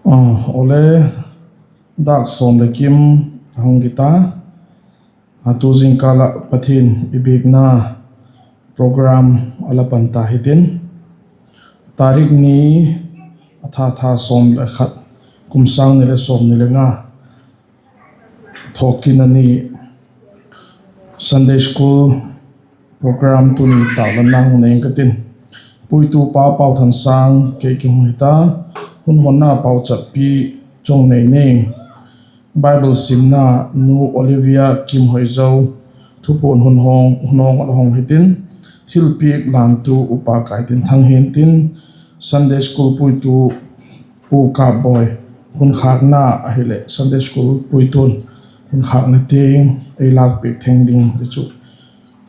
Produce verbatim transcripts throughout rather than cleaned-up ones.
A, awle, dâk sawm leh kim a hung kit a, a tu zingkâl ah Pathian i biakna program a la pan ta hitin, tarik ni, a tha, tha sawm leh khat, kum sâng ni leh sawmni leh nga, thawkitna ni, Sunday School program tuni tâklanna hung nei ing ka tin. Puitupa Pauthansâng kei ki hung hita, hun honna pauchappi Chongneining, Bible simna Nu Olivia Kimhoizo, thupuan hun hong, hun hong a la hong hitin, thilpiak lantu Upa Kaitinthang hi'ntin, Sunday School puitu Pu Kapboi, hun khâkna ahileh Sunday School puitu'n hun khâkna tiang ei lâkpiak theng ding hi chu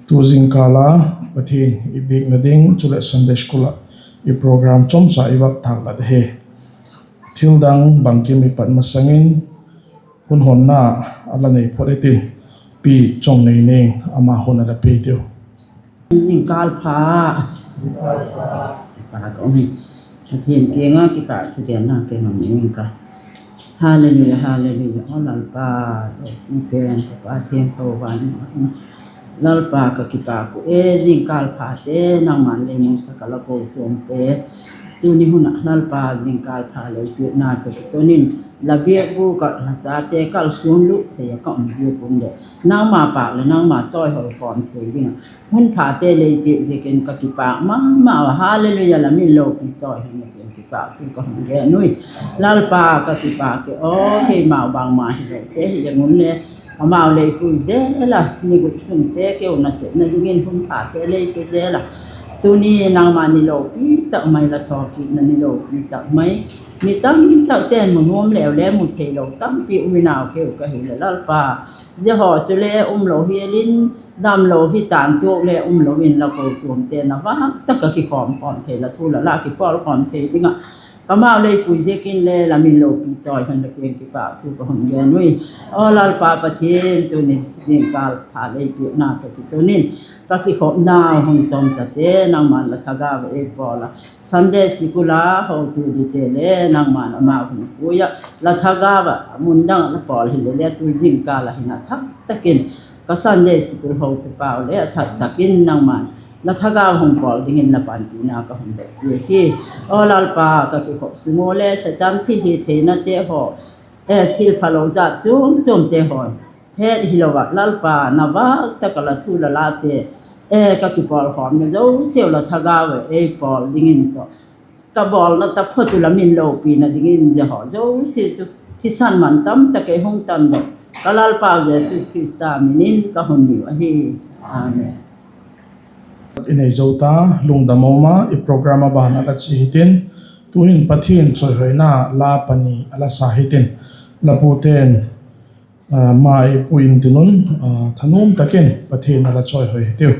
tu zingkâl a Pathian i biakna ding chuleh Sunday School ah i program chomcha i vak tâklat ahi. Thildang bangkim i pat masang in hun honna a la nei phot hitin, Pi Chongneining ama hun a la pia diu. Zingkâl pha. Pa ka um hi. Pathian kiang ah kipakthu genna ka hun nei ing ka. Hallelujah, hallelujah. Aw Lalpa, i pen ka Pa thiangtho van Lalpa ka kipak u e, zingkâl phate nangma'n lei musak a la kochuamte, tuni hun ah Lalpa zingkâl pha lei piakna tawh kiton in, la biakbûk ah la chate kalsuan lut thei ah ka um ziak un leh, nangma pâk leh nangma chawihoi khawm thei ding ah hun phate lei piak ziakin ka kipak ma ma a. Hallelujah, la min lopi chawi hen la kiang kipakthu ka hun gen ui. Lalpa ka kipak e aw, keimau bangma hilote hi a ngun le, amau lei pui zel a, ni gup sungte keu nasepna dingin hun phate lei pe zel a, tuni nangma ni lopi tak mai, la thawkitna ni lopi tak mai, mi tamtakte'n mu nuam leu le mu theilo tampi um in au keu ka hileh Lalpa, zia haw chule umlo hial in, damlo hi tantuak le umlo in la kochuamte na vâk tak ah kikhawm khawm thei, la thu la la kipawl khawm thei ding ah kamau lei pui ziakin le la min lopi chawi hen la kiang kipakthu ka hun gen ui. Aw Lalpa Pathian, tuni zingkâl pha lei piakna tawh kiton in ka kikhopnau hun chawmchate nangma'n la thagau ah ei pawl a, Sunday School a hotu dite le nangma'n amau hun pui ah, la thagau ah mun dang ah la pawl hile le tu zingkâl ah hin a thak tak in ka Sunday School hotupau le a thak tak in nangma'n la thagau hung pawl dingin la panpina ka hun dot piak hi. Aw Lalpa, ka kikhop sung ua le Satan thi hi theinate haw, thilphalo jat chuam chuamte haw het hilo ah Lalpa, na vâk tak ah la thu la late ka kipawlkhawmna zosiau la thagau ah ei pawl dingin tawh, ka bawlna taphot uh la min lopina dingin zia haw zosia chu thisan man tamtak ei hung tandok ka Lalpau Jesu Khrista min in ka hun niu ahi. Amen. I nei zo ta, lungdam um a, i program a ban a la chia hitin, tu'hin Pathian chawihoina la pani a la sa hitin, la pute'n ma ei pui intin un, thanuam tak in Pathian a la chawihoi hitiu.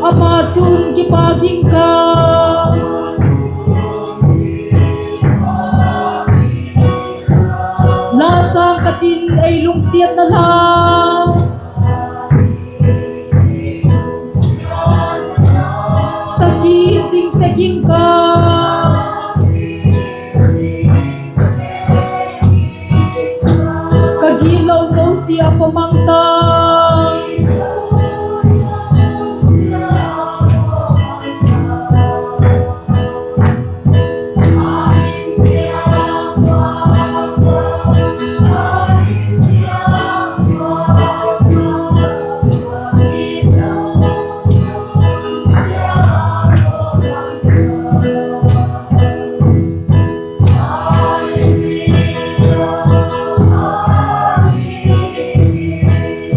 Ama chun kipak ing ka, la sâng ka tin ei lungsiatna la, sakhi ching sek ing ka, ka gitlo zosia a pawmang ta.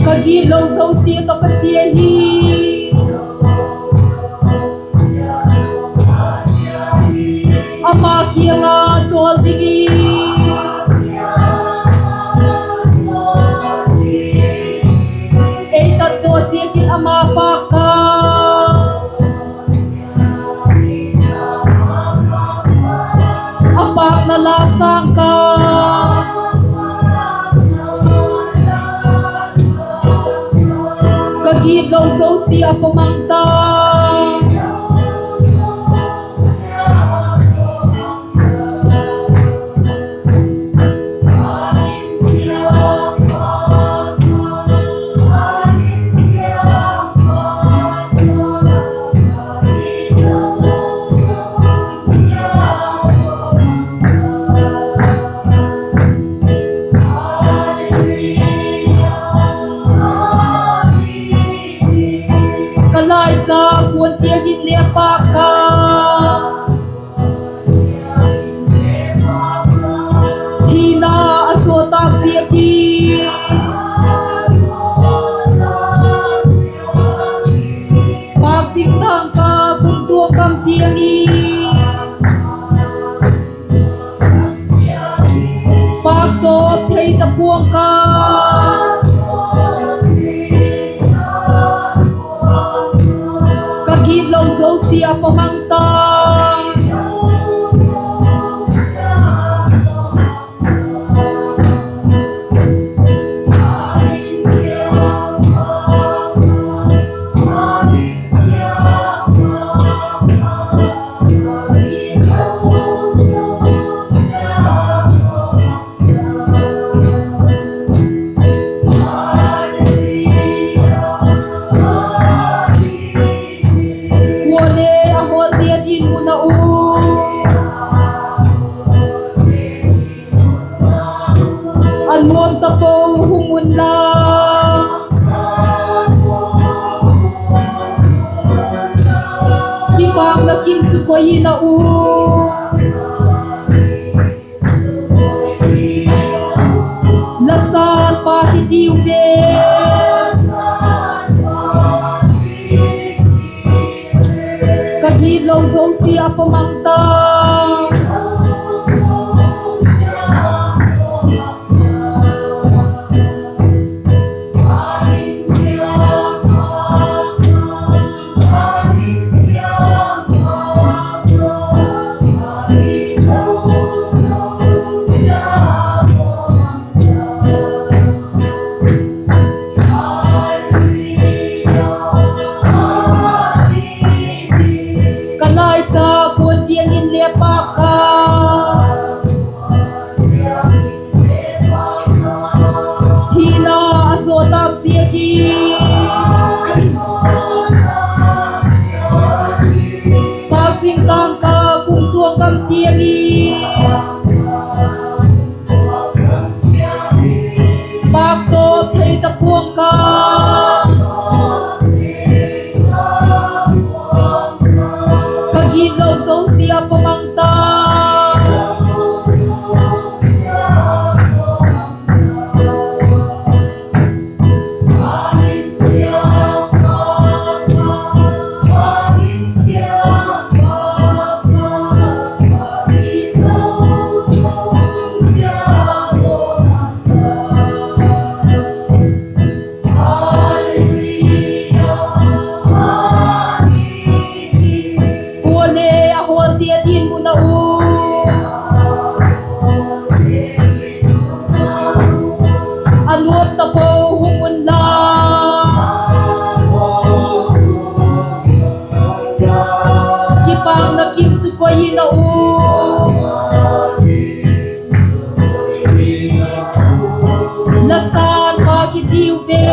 Ka gitlo zosia tawh ka chia hi, ama kiang a chawl dingin, ei tatdaw ziakin ama pâk ka, a pâkna la sâng ka, ka gitlo zosia a pawmang ta. tiang in le pâk ka. Thina a zaw tâk ziakin, pâk zing tâng ka, kumtuang kam tiang in. Pâk tawp thei ta pua'ng ka. Ka gitlo zosia a pawmang ta. Kuale a hawlte a din mun ah u, a nuam tapo hung unla, kipâkna kim chu koi in a u. La sânpa hi diu ve. Ka gitlo zosia a pawmang ta. Ka laicha kuan tiang in le pâk ka. Thina a zaw tâk ziakin, pâk zing tâng ka, kumtuang kam tiang in. Pâk tawp thei ta pua'ng ka. Ka gitlo zosia a pawmang ta. Kuale a hawlte a din mun ah u, a nuam tapo hung unla, kipâkna kim chu koi in a u. La sânpa hi diu ve.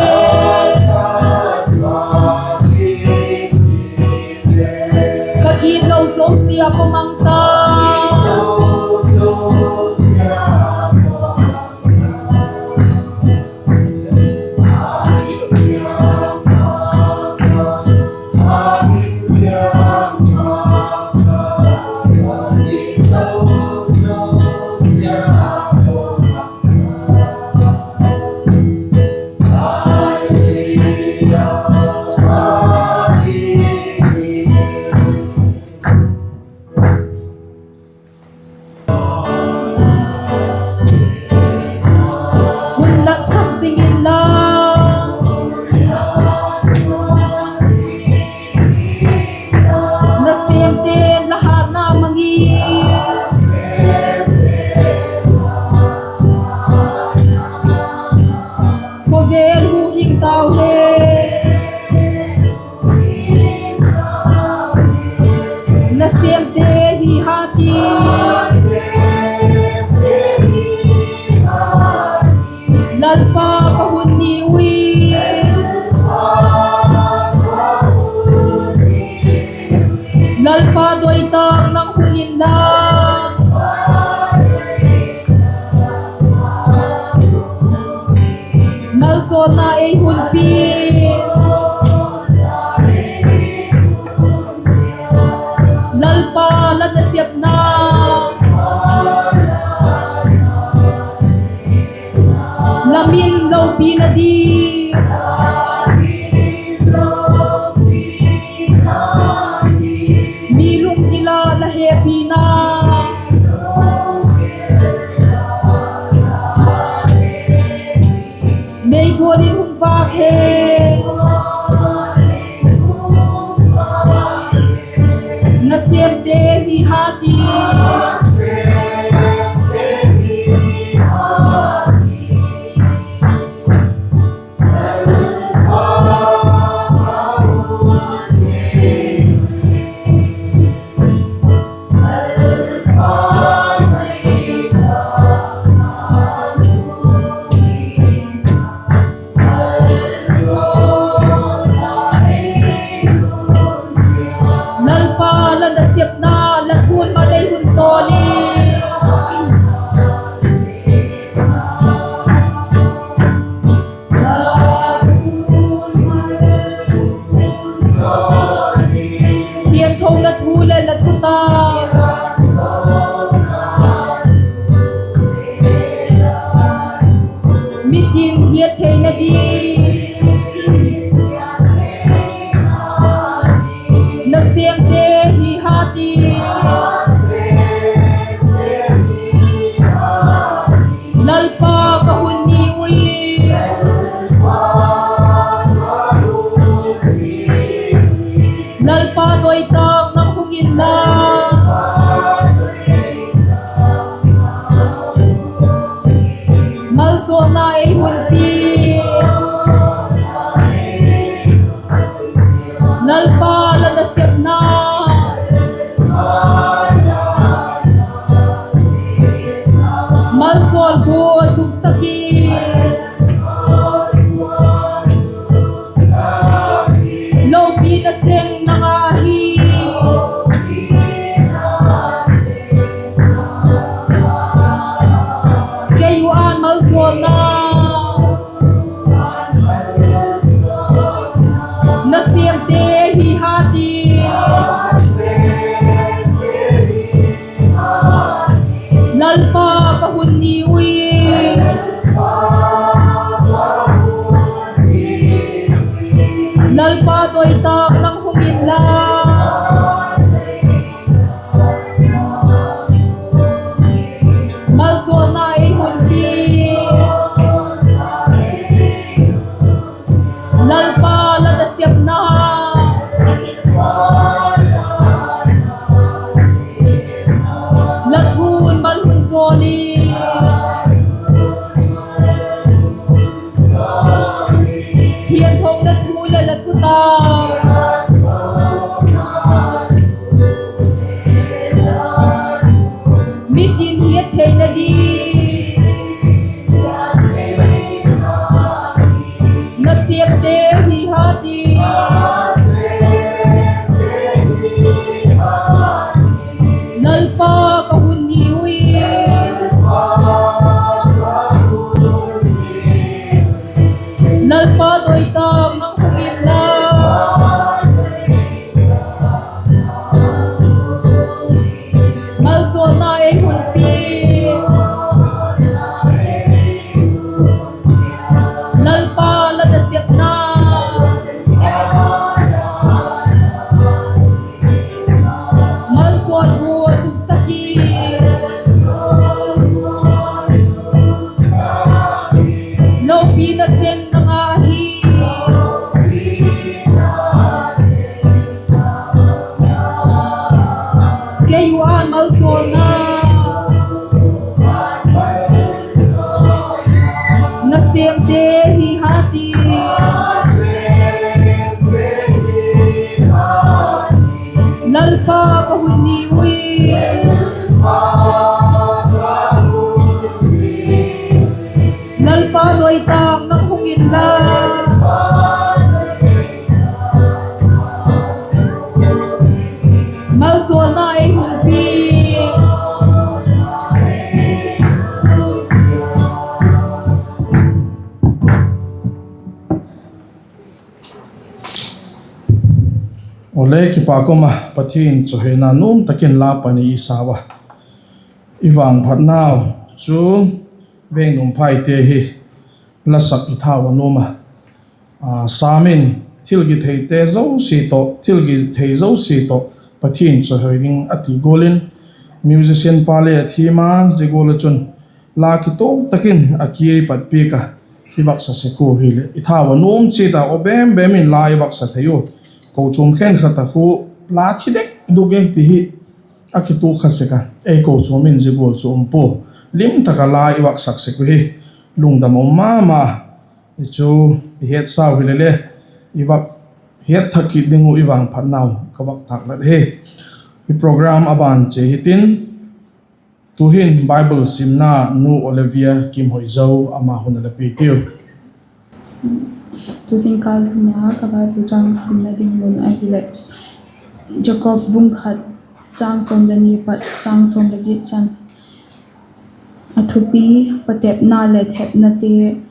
Ka gitlo zosia a pawmang ta. Hun latsak zing inla, nasêmte la hâtna mang in, khawvel hukhing tau hen. Nasêmte hi hât in, Lalpa ka hun ni ui. Lalpa doitak nang hung inla, malsawmna ei hun pi. pina di. Mi lunggil ah la hepina, mei gual in hung vâk hen. Nasêmte hi ha ti. Lalpa, la nasepna, la thu'n mal ei hun sawl in. Thiangtho la thu leh la thutak, mitin hiat theina di. Nasêmte hi ha ti. Lalpa, ka hun ni ui. Lalpa doitak nang hung inla, malsawmna ei hun pi. Lalpa, la nasepna, malsawl gua suksak in. Lopina cheng nang ahi. Kei uh ân malsawlna, nasêmte hi ha ti. Lalpa, ka hun ni ui. Lalpa doitak nang hung inla, malsawlna ei hun pi. Lalpa, la nasepna, la thu'n mal hun sawl in. Thiangtho la thu leh la thutak, mitin hiat theina di. Nasêmte hi ha ti. Lalpa, ka hun ni ui. Lalpa doitak nang hung inla, malsawlna ei hun pi. Lalpa, la nasepna, malsawl gua suksak in. Lopina cheng nang ahi. Kei uh ân malsawlna, nasêmte hi ha ti. Lalpa, ka hun ni ui. Lalpa doitak nang hung inla, malsawlna ei hun pi. Awle, kipak um a, Pathian chawihoi nuam tak in la pani i sau a, i vangphatnau chu veng numphaite hi La sak i thau a nuam a, Sam in thil kitheite zosia tawh, thil kithei zosia tawh Pathian chawihoi ding a ti gual in, musician pa le a thiam a, zia gual ah chun la kituak tak in a kipat piak a, i vak sa sek ua hileh i thau a nuam chiat a, aw bem bem in la i vak sa thei ua. Kochuam khenkhat ah khu la thi dek duk e ti hi a kituak kha sek a, ei kochuam in zia gual chu um pua, lim tak a la i vak sak sek uhi. Lungdam um ma ma. Hi chu i hetsau hile le, i vak het thak kit ding uh i vangphatnau ka vak tâklat hi. I program a ban chia hitin, tu'hin Bible simna Nu Olivia Kimhoizo ama hun a la piak tiu. Tu zingkâl hun a ka Bible châng simna ding mun ahileh, Jakob bung khat, châng sawm leh ni pat châng sawm leh giat chan. A thupi: Patepna leh thepnate.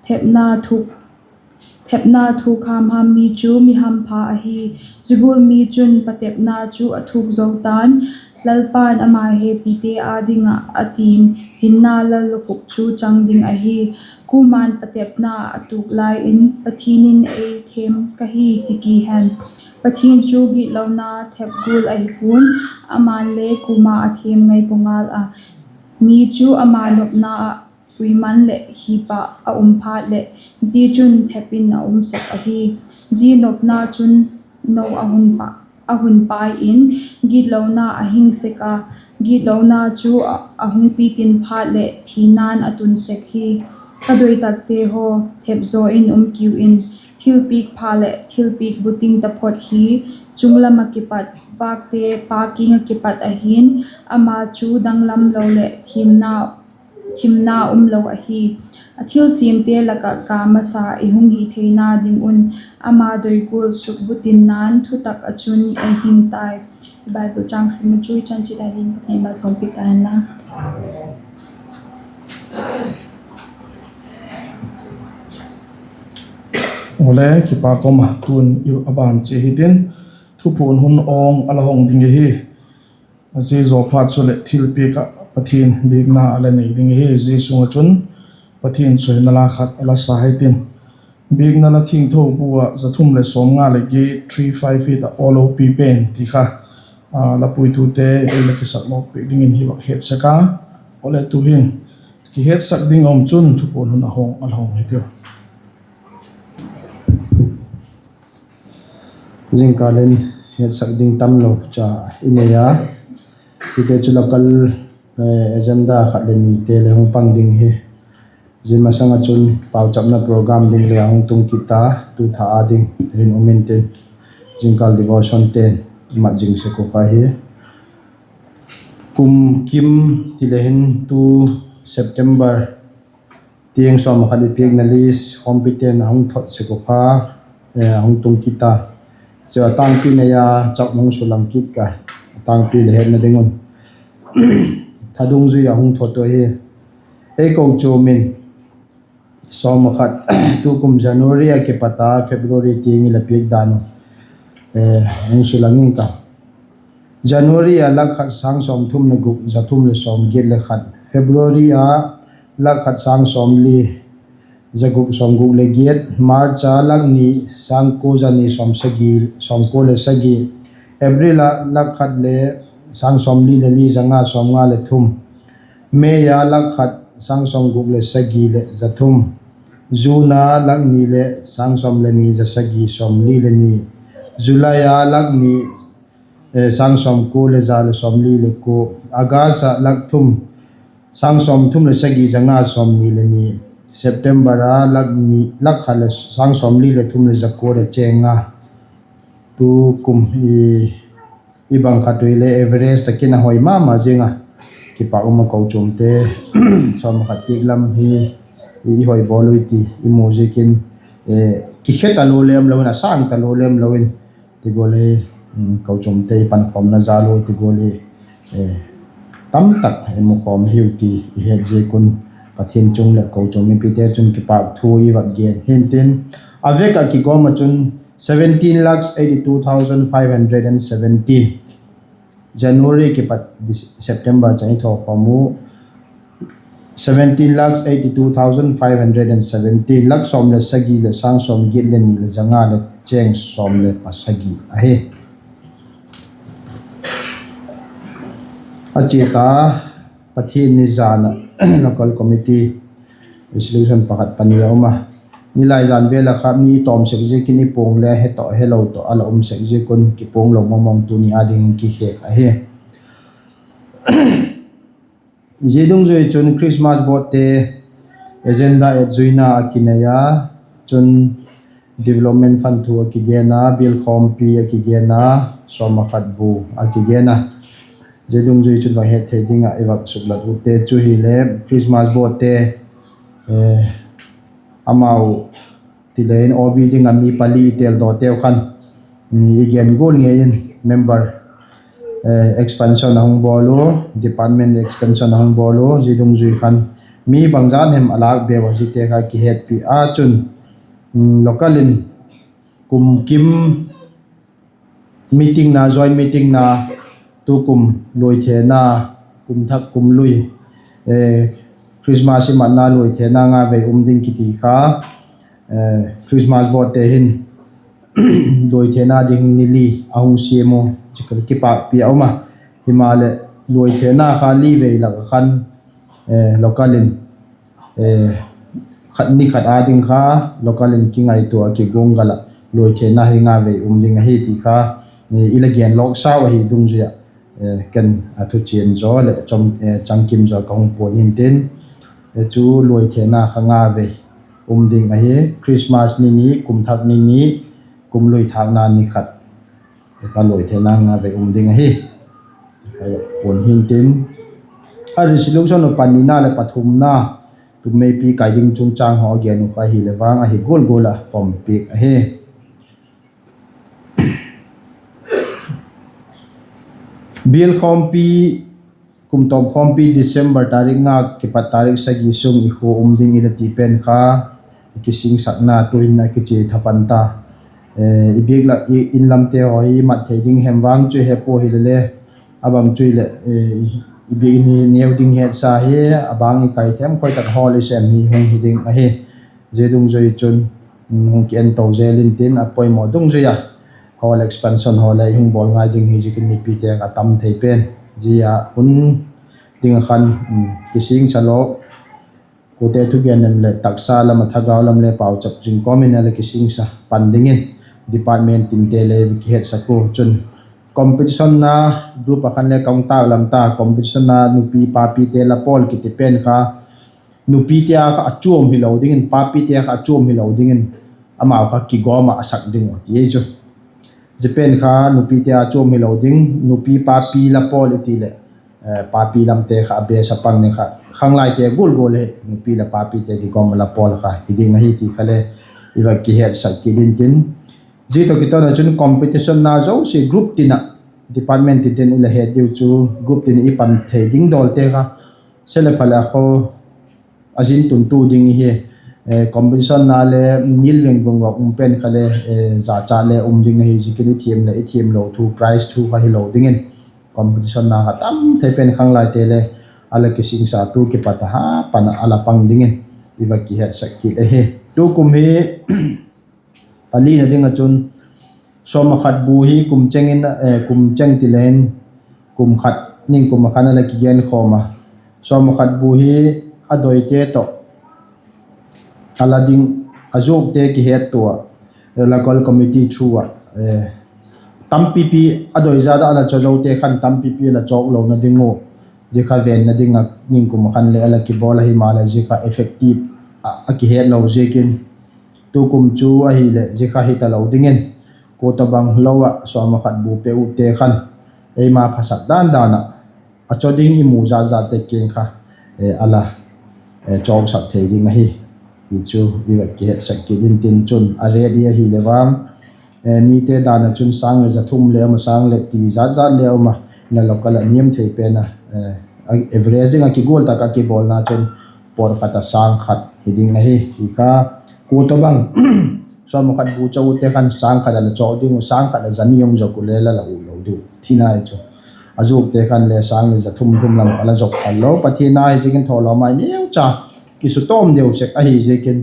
Thepna thuk, thepna thuk ham ham mi chu mi hampha ahi. Zia gual mi chun patepna chu a thuk zo ta'n, Lalpa'n ama hepite â ding ah a tiam hinna lallukhup chu chang ding ahi. Kuama'n patepna a tuk lai in, Pathian in ei thêm ka hi ti ki hen. Pathian chu gitlona thep gual ahi pua'n, ama'n le kuama a thêm ngai pua ngal a. Mi chu ama nopna ah puiman leh hip ah a um phat leh, zia chun thep in a um sek ahi. Zia nopna chun no a hun pai in, gitlona a hing sek a, gitlona chu a hung pitin phat leh thina'n a tun sek hi. Ka doi takte haw, thep zaw in um kiu in. Thilpiak pha leh thilpiak butin taphot hi chung lam ah kipat, vâkte pa kiang ah kipat ahi'n, ama chu danglam lo leh thimna umlo ahi. A thilsiamte lak ah ka masa i hung hi theina ding un, ama doi gual sukbutinna'n thutak ah chun ei hing tai. Bible châng sim u chu i chan chiat a ding Pathian in malsawmpiak ta hen la. Awle, kipak um a, tun a ban chia hitin, Thupuan hun awng a la hong ding ahi. Zia zaw phat chuleh thilpiak ah Pathian biakna a la nei ding ahi. Zia sung ah chun Pathian chawina la khat a la sa hitin, Biakna La Thiangtho bu ah za thum leh sawmnga leh giat, three five eight ah, All Hope Pen ti kha, la puitute ei la kisak lawk piak dingin hi vak het sek a. Awle, tu'hin kihetsak ding a um chun Thupuan hun a hong a la hong hitiu. Zingkâl in hetsak ding tamlo cha i nei a, hite chu local agenda khat leh nite le hung pang ding hi. Zia masang ah chun pauchapna program ding le a hung tung kit ta, tu tha â ding hin um intin, zingkâl devotionte'n i mat zing sek uh kha hi. Kum kim ti le hin tu September tiang sawm khat i piakna list khawmpite'n a hung thot sek uh kha, a hung tung kit a. Chu a tângpi nei a, chak hung sulang kit ka, a tângpi le hetna ding un, tha dungzui a hung thot uh hi. Ei kochuam in sawm khat, tukum January a kipat a February tiang i la piak dan uh hung sulang ing ka. January a lak khat sâng sawmthum leh guk, za thum leh sawmgiat leh khat. February a lak khat sâng sawmli, za guk sawmguk leh giat. March a lak ni, sâng kua za ni sawmsagi, sawmkua leh sagi. April a lak khat leh sâng sawmli leh li, za nga sawmnga leh thum. May a lak khat sâng sawmguk leh sagi leh za thum. June a lak ni leh sâng sawm leh ni, za sagi sawmli leh ni. July a lak ni, sâng sawmkua leh za leh sawmli leh kua. August a lak thum, sâng sawmthum leh sagi, za nga sawmni leh ni. September a lak khat leh sâng sawmli leh thum leh za kua leh cheng nga. Tukum i bang khat uh hile average tak in a hoi ma ma ziang a. Kipak um a, kochuamte sawm khat piak lam hi i hoi bawl ui ti i mu ziakin, kikhe talua lem lo in, a sâng talua lem lo in, ti gual hi, kochuamte i pankhawmna jal ua ti gual hi, tamtak i mukhawm hiu ti i het ziak un, Pathian chung leh kochuam mipite chung kipak thu i vak gen hintin, a vek ah kikawm ah chun seventeen lakhs eighty two thousand five hundred and seventeen, January kipat September chan i thawkhawm u, seventeen lakhs eighty two thousand five hundred and seventy, lak sawm leh sagi leh sâng sawmgiat leh ni leh za nga leh cheng sawm leh pasagi ahi. A chia ta, Pathian ni zan ah local committee resolution pakhat pani a um a. Nilai zan vel ah kha mi i tawm sek ziakin i puang le he tawh helo tawh a la um sek ziak un kipuang lo mawngmawng tuni â dingin kikhêk ahi. Zia dungzui chun Christmas board te agenda et zuina a kinei a, chun development fund thu a kigen a, bial khawmpi a kigen a, sawm a khat bu a kigen a. Zia dungzui chun va het thei ding ah i vak suklat utte chu hile Christmas board te, amau ti le in O B ding ah mi pali i teldawteu khan i gen gual ngei in member expansion a hung bawl u, department expansion a hung bawl u, zia dungzui khan mi bangzat hem a lâk beu a, ziate kha kihetpi a chun local in kum kim meeting na, joint meeting na, tukum luithena, kum thak kum lui, Christmas i matna luithena nga vei um ding kiti kha, Christmas board te hin luithena ding ni li a hung siam u, kipâkpi a um a. Himaleh luithena kha li vei lak ah khan local in khat ni khat â ding kha local in kingaitua a kiguanggal ah luithena hi nga vei um ding ahi ti kha i la gen lawksau ahi dungzui ah, ken a thuchian zaw leh changkim zaw ka hung puan intin, chu luithena kha nga vei um ding ahi. Christmas ni ni, kum thak ni ni, kum lui thâkna ni khat, kha luithena nga vei um ding ahi. Puan hintin, a resolution u panina leh pathumna, tummeipi kai ding chungchâng haw gen uh kha hile vang ahi gual gual ah pom piak ahi. Bial khawmpi, kum tawp khawmpi December tarik nga kipat tarik sagi sung i khua um ding i la ti pen kha kisingsakna tu'hin a kichia tha pan ta. I biak lak in lamte haw hi mat thei ding hem vang chu hepua hile le, a bang chu hileh i biak in hi neu ding hetsa hi, a bang i kai them khoi tak hall i sem hi hung hi ding ahi. Zia dungzui chun hung ki en to zel intin, a poimaw dungzui a hall expansion haw le i hung bawl ngai ding hi ziakin mipite a tam thei pen, zia hun ding ah khan kisingsa lo, kuate thugen lem leh taksa lam ah thagau lam le pauchap zing kawm in a la kisingsa pan dingin department tinte le kihetsak u chun, competition na group ah khan le ka hung tâk lam ta, competition na nupi papite la pawl kiti pen kha nupite a kha a chuam hilo dingin, papite a kha a chuam hilo dingin, amau kha kigawm ah a sak ding uh ti ei chu. Zia pen kha nupite a chuam hilo ding, nupi papi la pawl i ti leh, papi lamte kha a base a pang ding kha, khanglaite gual gual hi nupi leh papite kigawm ah la pawl kha hi ding ahi ti kha le i va kihetsak kit intin, zia tawh kiton ah chun competition na zosia group tin ah, department tin tin i la het diu chu, group tin i pan thei ding dawlte kha, se leh pha leh a kho a zin tuntu ding ihi. Competition na le nil veng vung vak um pen kha le, zachat le um ding ahi ziakin i thiam leh i thiamlo thu, prize thu kha hilo dingin, competition na kha tam thei pen khanglaite le a la kisingsatu kipat a ha pan ah a la pang dingin i va kihetsak kit ahi. Tukum hi palina ding ah chun, sawm a khat bu hi kum cheng in, kum cheng ti le in, kum khat, ningkum ah khan a la kigen khawm a. Sawm a khat bu hi a doite tawh a la ding, a zuakte kihettua, local committee through ah, tampipi a doi zat ah a la chaw zote khan tampipi a la chawk lona ding uh, zia kha venna ding ah ningkum ah khan le a la kibawl ahi maleh zia kha effective a kihetlo ziakin, tukum chu ahileh zia kha hi talo dingin, kua tawhbang lo ah sawm a khat bu pe ute khan eima phasak dan dan ah a chaw ding i mu zat zatte kiang kha a la chawksak thei ding ahi ti chu i va kihetsak kit intin chun, a rate i ahileh vang mite dan ah chun sâng leh za thum le um a, sâng leh ti zat zat le um a, la local ah niam thei pen a, average ding ah kigual tak ah kibawlna chun pawt khat ah sâng khat hi ding ahi ti kha, kua tawhbang sawm a khat bu chaw ute khan sâng khat ah la chawk ding uh, sâng khat ah za ni hung zok u le la la ut lo diu tina ahi chu. A zuakte khan le sâng ni za thum thum lam kha la zop kha lo. Pathian a hi ziakin thawlawm a i neu cha kisutawm deu sek ahi ziakin,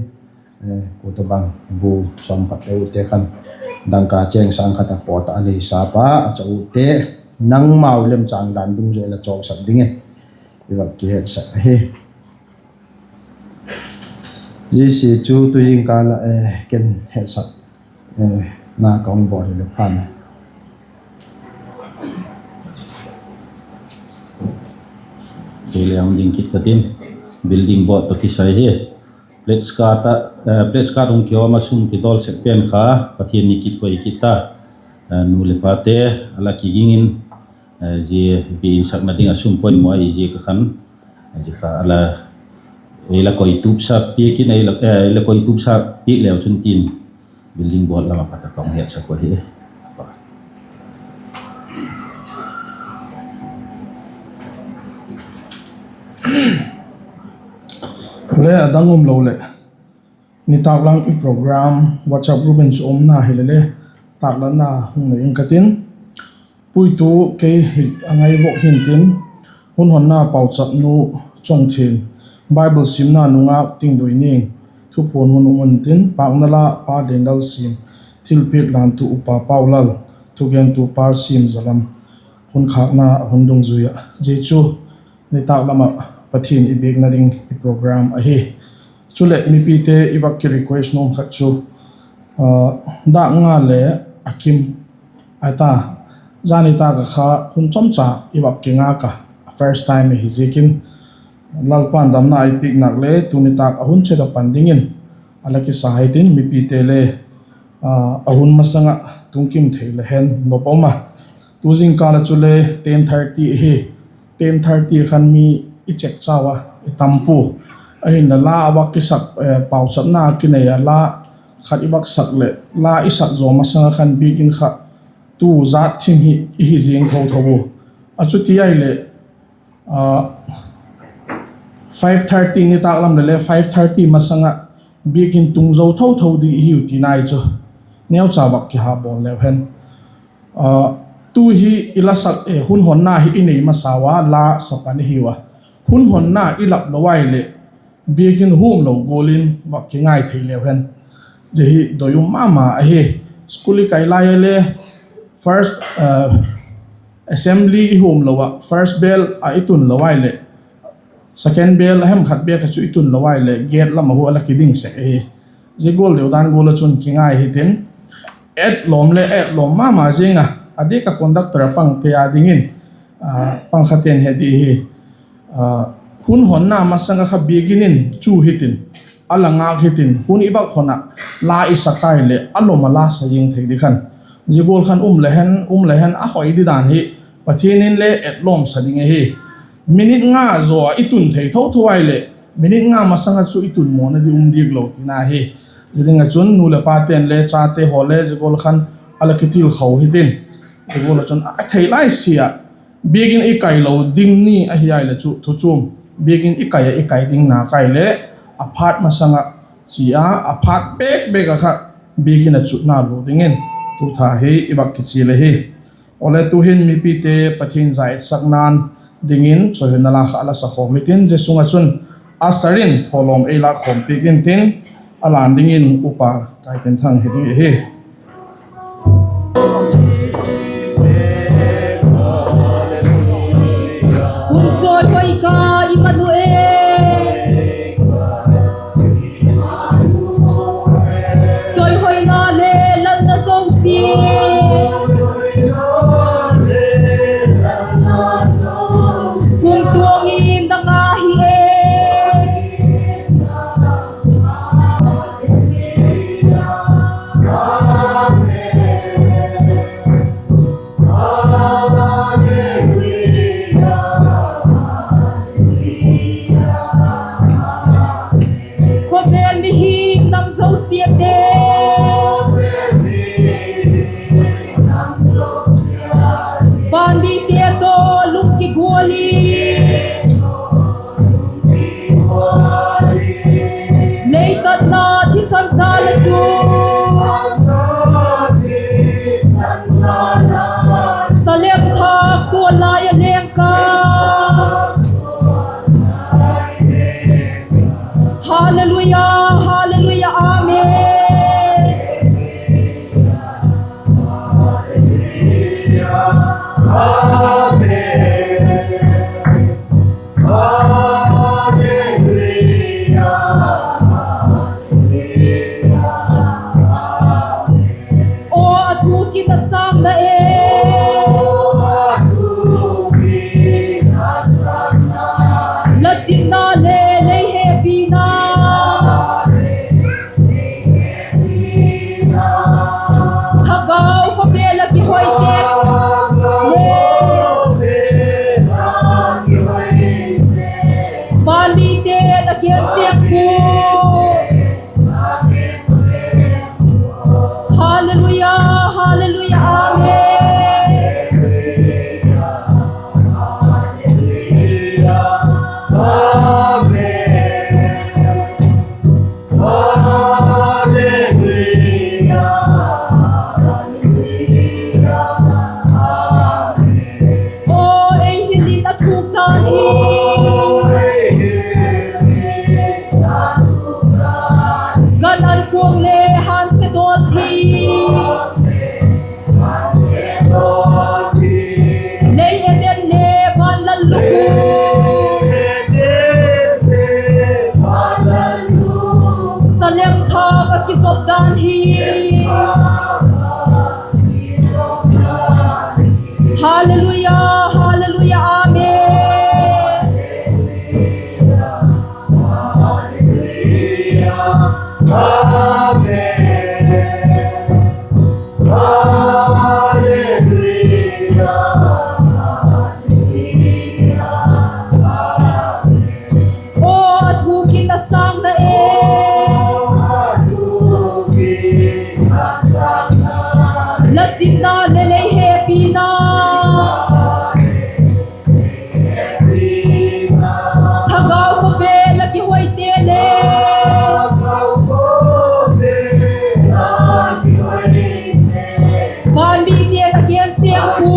kua tawhbang bu sawm khat le ute khan dangka cheng sâng khat a pawt ah a lei sap a, a cha ute, nangmau lemchâng dan dungzui la chawksak dingin i va kihetsak ahi. Zia chu tu zingkal ah ken hetsakna ka hung bawl hile phan a, kei le hung ding kit ka tin, building board tawh kisai hi. Pledge card hung kihawm a, sum kidawl sek pen kha Pathian ni kit koi kit ta, nu leh pate, a la kiging in, zia biakin sakna ding ah sum poimaw ahi ziak a khan, zia kha a la, ei la koitupsa piak in, ei la koitupsa piak leu chun tin, building board lam ah pat a ka hung hetsak uh ahi. Le a dang umlo leh, nitâk lam i program WhatsApp group in chu umna hile le, tâklanna hung nei ing ka tin. Puitu kei hi a ngai vok hintin, hun honna pauchapnu Chongthian, Bible simna nungâk Tingduining, thuphuan hun um untin, pâkna la Pa Liandalsiam, thilpiak lantu upa Paulal, thugengtu pa Siamzalam, hun khâkna a hun dungzui ah. Zia chu nitâk lam ah Pathian i biakna ding i program ahi. Chuleh mipite i va kirequest nuam khat chu, dâk nga le a kim a ta, zani tâk ah kha hun chomcha i va kingâk a, first time ahi ziakin, Lalpa'n damna ei piak nak le tu nitâk a hun chet a pan dingin a la kisa hitin, mipite le a hun masang ah tungkim thei le hen nop um a. Tu zingkal ah chule ten thirty ahi, ten thirty khan mi i chek chau a, i tam pua. Ahinla la a va kisak, pauchapna kinei a la khat i va sak leh la i sak zaw masang ah khan biakin kha tu zat thim hi i hi ziang tho tho u. A chuti ahileh five thirty, nitâk lam le le five thirty masang ah biakin tung zo tho tho ding i hiu tina ahi chu, neucha va kiha bawl leu hen. Tu hi i la sak, hun honna hi i nei masau a la sa pan i hiu a, hun honna i lap lo ahileh biakin huam lo gual in va kingai thei leu hen. Zia hi doi um ma ma ahi. School i kai lai a le first assembly i huam lo ah first bell ah i tun lo ahileh second bell a hem khat bek ah chu i tun lo ahileh gate lam ah hu a la kiding sek ahi. Zia gual deu dan gual ah chun kingai hitin, et lawm le et lawm ma ma ziang a, a diak a conductor a pangte a dingin, pang khaten he di hi, hun honna masang ah kha biakin in chu hitin, a la ngâk hitin, hun i va hon ah la i sak ahileh a lawm a la sa ziang thei di khan. Zia gual khan um le hen, um le hen a hoi di dan hi, Pathian in le et lawm sa ding ahi. Minute nga zaw a i tun thei tho tho ahileh minute nga masang ah chu i tun mawna di um diak lo tina hi. Zia ding ah chun nu leh pate'n le chate haw le zia gual khan a la kitilkho hitin, zia gual ah chun a thei lai sia biakin i kai lo ding ni ahi ahileh chu thu chuam, biakin i kai ah i kai ding na kai leh a phat masang ah chia, a phat bek bek ah kha biakin a chutna lu dingin tu tha hi i va kichial ahi. Awle tu'hin mipite Pathian za etsakna'n dingin chawihoi na la kha a la sa khawm hitin, zia sung ah chun usher in thawlawm ei lâk khawm piak intin, a lân dingin upa Kaitinthang hi ding ahi. Hun chawihoi ka i man u e, chawihoina le lalna zosia, kumtuang in nang ahi e. Khawvel mihing nam zosiate, van mite tawh lungkigual in, lei tatna thisan zal ah chun, salem thâk Tua lai a leng ka. Hallelujah, hallelujah, amen. Aw, a thu kin a sâng na e. La chitna le lei hepina, Thagau khawvel a kihoite le, van mite a gen seng pu. Hallelujah, hallelujah, amen. Aw, ei hil in a thuk dan hi. Gan an kuang le hânsia dawn hi. Lei Eden le van lalluk u, Salem thak a kizop dan hi. Hallelujah, hallelujah, amen. Aw, a thuk in a sâng na e. La chitna le lei hepina, Thagau khawvel a kihoite le, van mite a gen seng pu.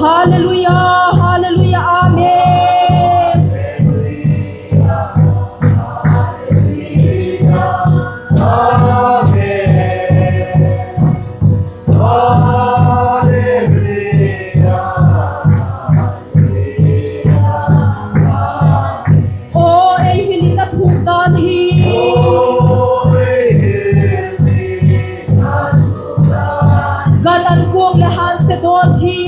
Hallelujah, hallelujah, amen. Aw, ei hil in a thuk dan hi. Gan an kuang le hânsia dawn hi.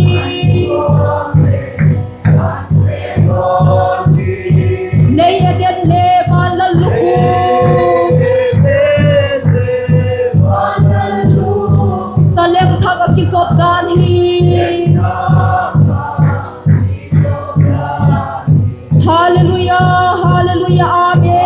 Lei Eden le van lalluk u, Salem thak a kizop dan hi. Hallelujah, hallelujah, amen.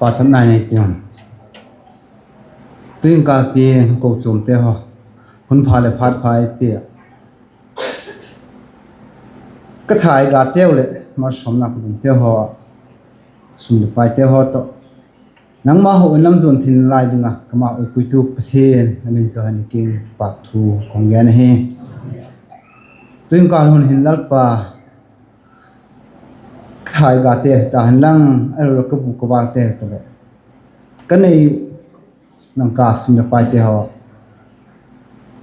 Pachatna nei ti. Tu'hin ka ti, kochuamte haw, hun pha leh phat pha ei pia. Ka thaigate haw leh malsawmna ka dungte haw, sum leh paite haw tawh, nangma haw in lam zuan thin lai ding ah ka ma ei puitu Pathian, na min chu hen king pa thu kong gen ahi. Tu'hin ka hun hin Lalpa, ka thaigate ta hen lang, a lo ka bu ka bâkte ta leh, ka nei nang ka sum leh paite haw,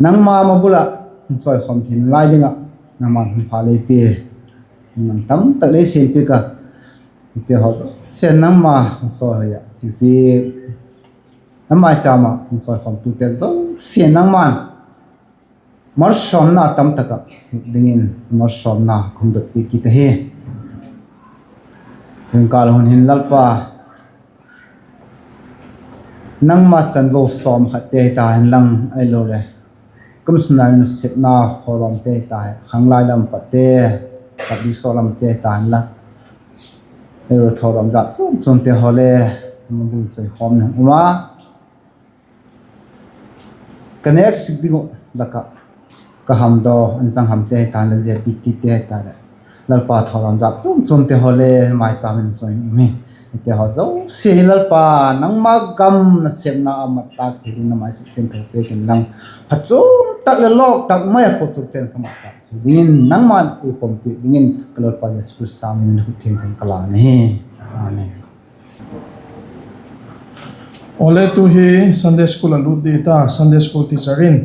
nangma ma bul ah hun chawikhawm thin lai ding ah nangma hun pha lei pia. Hun tam tak lei siam piak a, hite haw zosia'n nangma hun chawihoi ah thilpiak, na maichâm ah hun chawikhawmtute zosia'n nangma'n malsawmna tam tak ah dingin malsawmna ka hun dot piak kit ahi. Tu'hin ka hun hin Lalpa, nangma chanvo sawm khatte hita hen lang, ahiloleh kum sung ah nasepna khawlawmte hita, khanglai lam patte, Khat ding sawlamte tan la, ei thawdawm jat chuam chuamte haw le, bung choi khawm na um a, ka nêk sik ding uh lak ah, ka hamdaw an chang hamte hi tan leh, zia pi tite hi tan leh, Lalpa thawdawm jat chuam chuamte haw le maichâm in choi um hi. Hite haw zosia hi Lalpa, nangma gam nasepna a mat tâk thei dingin na mai sukthiangtho pêk inlang, phachuam tak leh lawk tak mai ah kochuamte'n ka mat châk thei dingin nangma'n ei pompiak dingin ka Lalpa Jesu Khrista min in khut thiangtho in ka lân ahi. Amen. Awle, tu hi Sunday School a lut di ta, Sunday School teacher in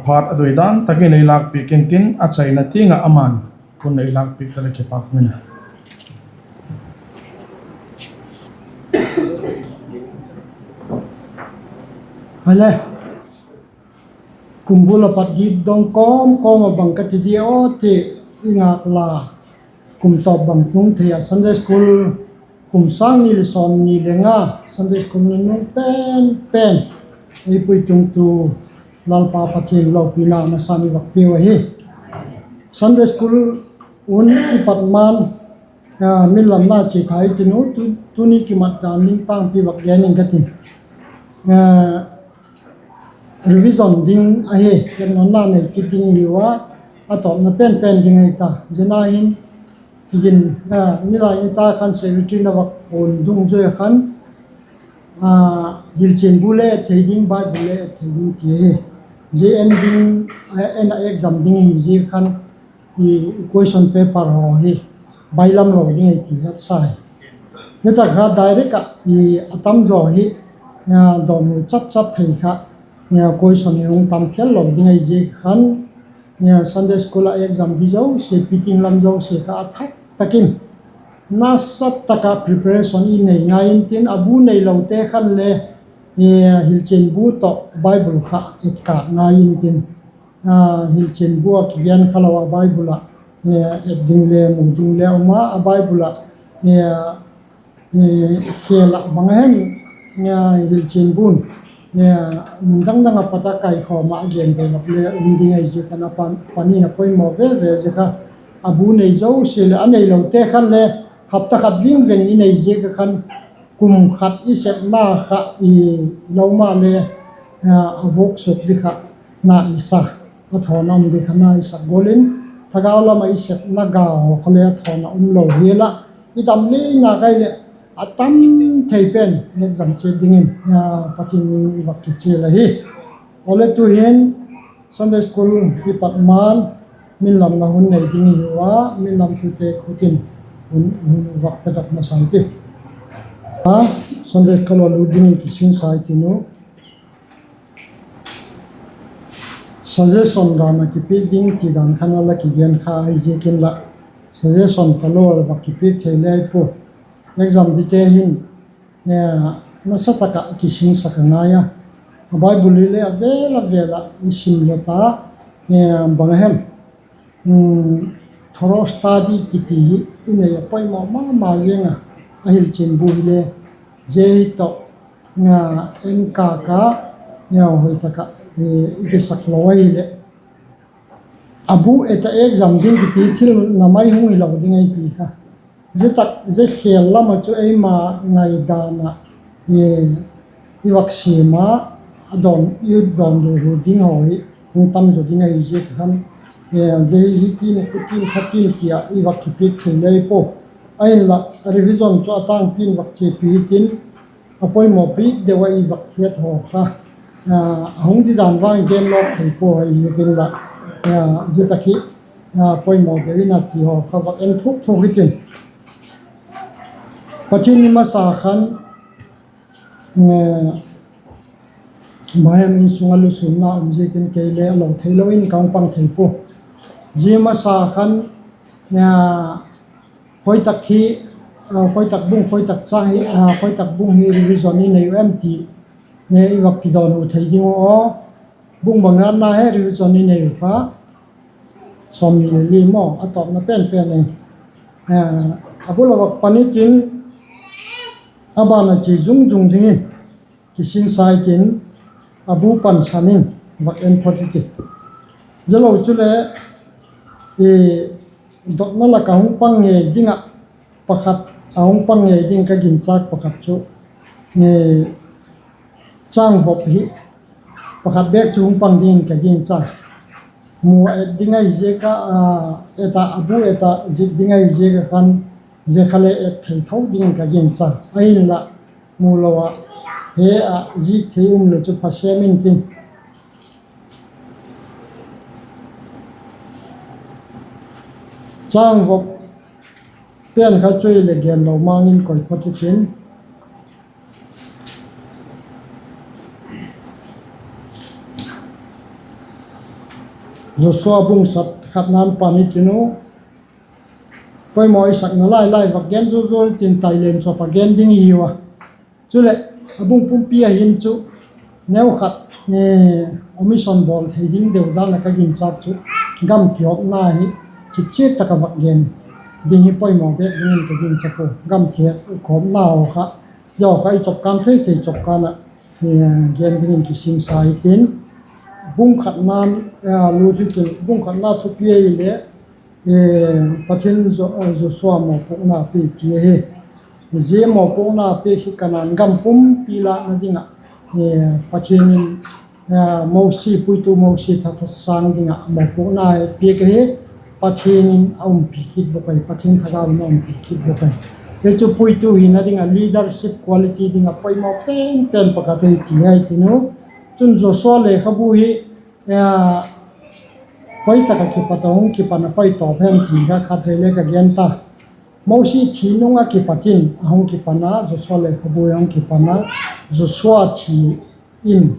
phat a doi dan tak in ei lâkpiak intin, a chaina tiang ah ama'n hun ei lâkpiak ta leh kipâk um in. Hale, kum bul a pat git dong kawm kawm ah bang ka ti di aw ti i ngâk la, kum tawp bang tung thei ah Sunday School, kum sâng ni leh sawmni leh nga Sunday School nunung pen pen ei puitungtu Lalpa Pathian lopina masa'n i vak piau ahi. Sunday School un i pat ma'n, min lam na chia tha i tin u, tuni kimat dan ding tângpi vak gen ing ka tin. Revision ding ahi, hetna'n na nei kit ding i hiu a, a tawpna pen pen ding ahi ta. Zia na hin, ti in, nilai ni ta khan secretary na vak puan dungzui a khan, Hilchian bu le et thei ding, Bible le et thei ding ti ahi. Zia en ding, en a exam ding hi zia khan, question paper haw hi bailam lo ding ahi ti hetsa hi. Hitak kha direct ah a tam zaw hi, dawnhu chat chat thei kha, question hi hung tam khel lo ding ahi zia khan, Sunday School ah exam di zosia, picking lam zosia kha a thak tak in, nasa tak ah preparation i nei ngai intin, a bu neilote khan le Hilchian bu tawh Bible kha et kâk ngai intin, Hilchian bu ah kigen kha lo a Bible ah et ding le mu ding le um a, a Bible ah khêl ah bang a hem, Hilchian bu'n mun dang dang ah pat a kaikhawm ah a gen doi lak le um ding ahi zia khan, a pan in a poimaw ve ve zia kha, a bu nei zosia leh a neilote khan le hapta khat ving veng i nei ziak a khan, kum khat i sepna kha i lo ma le, a vuak suk di kha na i sa, a thawn a um di kha na i sak gual in, thagau lam ah i sepna ga haw kha le a thawn a um lo hial ah, i dam le i ngâk ai leh a tam thei pen exam chiat dingin Pathian min i vak kichial ahi. Awle, tu'hin Sunday School i pat ma'n min lamna hun nei ding i hiu a, min lam thute khut in hun vak pedok masa i ti. Sunday School a lut dingin kisingsa i tin u. Suggestion dan a kipiak ding ti dan khan a la kigen kha ahi ziak inla, suggestion talo a vak kipiak thei le i pua. Exam dite hin nasa tak ah kisingsak a ngai a, a Bible hi le a vêl a vêl ah i sim lo ta, bang a hem, thorough study kiti hi i nei a poimaw ma ma ziang a, a Hilchian bu hile zia hi tawh en kâk a, hoi tak ah i kisak lo ahileh, a bu et a exam ding kiti thil na mai hung hilo ding ahi ti kha. Zia tak zia khêl lam ah chu eima ngaidan ah i vak siam a, i dawnhu ding haw hi hung tam zaw ding ahi ziak a khan, zia hi tin, khutin, khatin ti ah i vak kipiak thei le i pua. Ahinla, revision chu a tângpi in vak chiapi hitin, a poimawpi deu ah i vak het haw kha, a hung di dan vang gen lawk thei pua ahi ziak inla, zia tak hi poimaw deu in a ti haw kha vak en thuk thuk hitin. Pathian ni masa khan, bang hem, insung ah lusûnna um ziakin kei le a lo theilo in ka hung pang thei pua. Zia masa khan, khoi tak hi, khoi tak bung, khoi tak châng hi, khoi tak bung hi revision i nei u em ti i vak kidawnhu thei ding u aw. Bung bang ngatna he revision i nei u kha? Sawmni le li maw, a tawpna pen pen e. A bul a vak pan i tin, a ban a chia zung zung dingin kisingsa i tin, a bu pansan in vak en phot i ti. Zia lo chule, dotna lak ah hung pang ngei ding ah pakhat, a hung pang ngei ding ka ginchâk pakhat chu, châng vop hi pakhat bêk chu hung pang dingin ka gingcha. Mu a et ding ahi ziak ah, et ah, a bu et ah zik ding ahi ziak ah khan, zia kha le et thei tho dingin ka gingcha. Ahinla, mu lo ah, he ah zik thei um leh chu pha sêm intin. Châng vop pen kha chu i leh gen lo mang in koi phot i tin. Joshua bung sat khatna'n pan i tin u. Poimaw i sakna lai lai vak gen zual zual tin, tai len chawp a gen ding i hiu a. Chuleh, a bung pumpi ah hin chu, neukhat, omission bawl thei ding deu dan ah ka ginchâk chu, gam kihawmna hi chiat chiat tak ah vak gen ding hi poimaw bêk dingin ka gingcha pua. Gam kihawmna haw kha, zia kha i chawpkân thei thei chawpkân ah gen dingin kisingsa i tin. Bung khatna'n, lut i tin, bung khatna thupi ahileh, Pathian, Joshua mawpuakna piak ti ahi. Zia mawpuakna piak hi Kanaan gam pumpi lâkna ding ah, Pathian in, Mosi, puitu Mosi thatha sâng ding ah mawpuakna piak ahi. Pathian in a umpi kit bawk ahi, Pathian thagau in a umpi kit bawk ahi. Zia chu puitu hina ding ah leadership quality ding ah poimaw pen pen pakhat ahi ti ahi tin u. Chun Joshua lekhabu hi khoi tak ah kipat a hung kipan a, khoi tawp hem ti kha khatvei le ka gen ta. Mosi thi nung ah kipat in a hung kipan a, Joshua lekhabu a hung kipan a, Joshua thi in,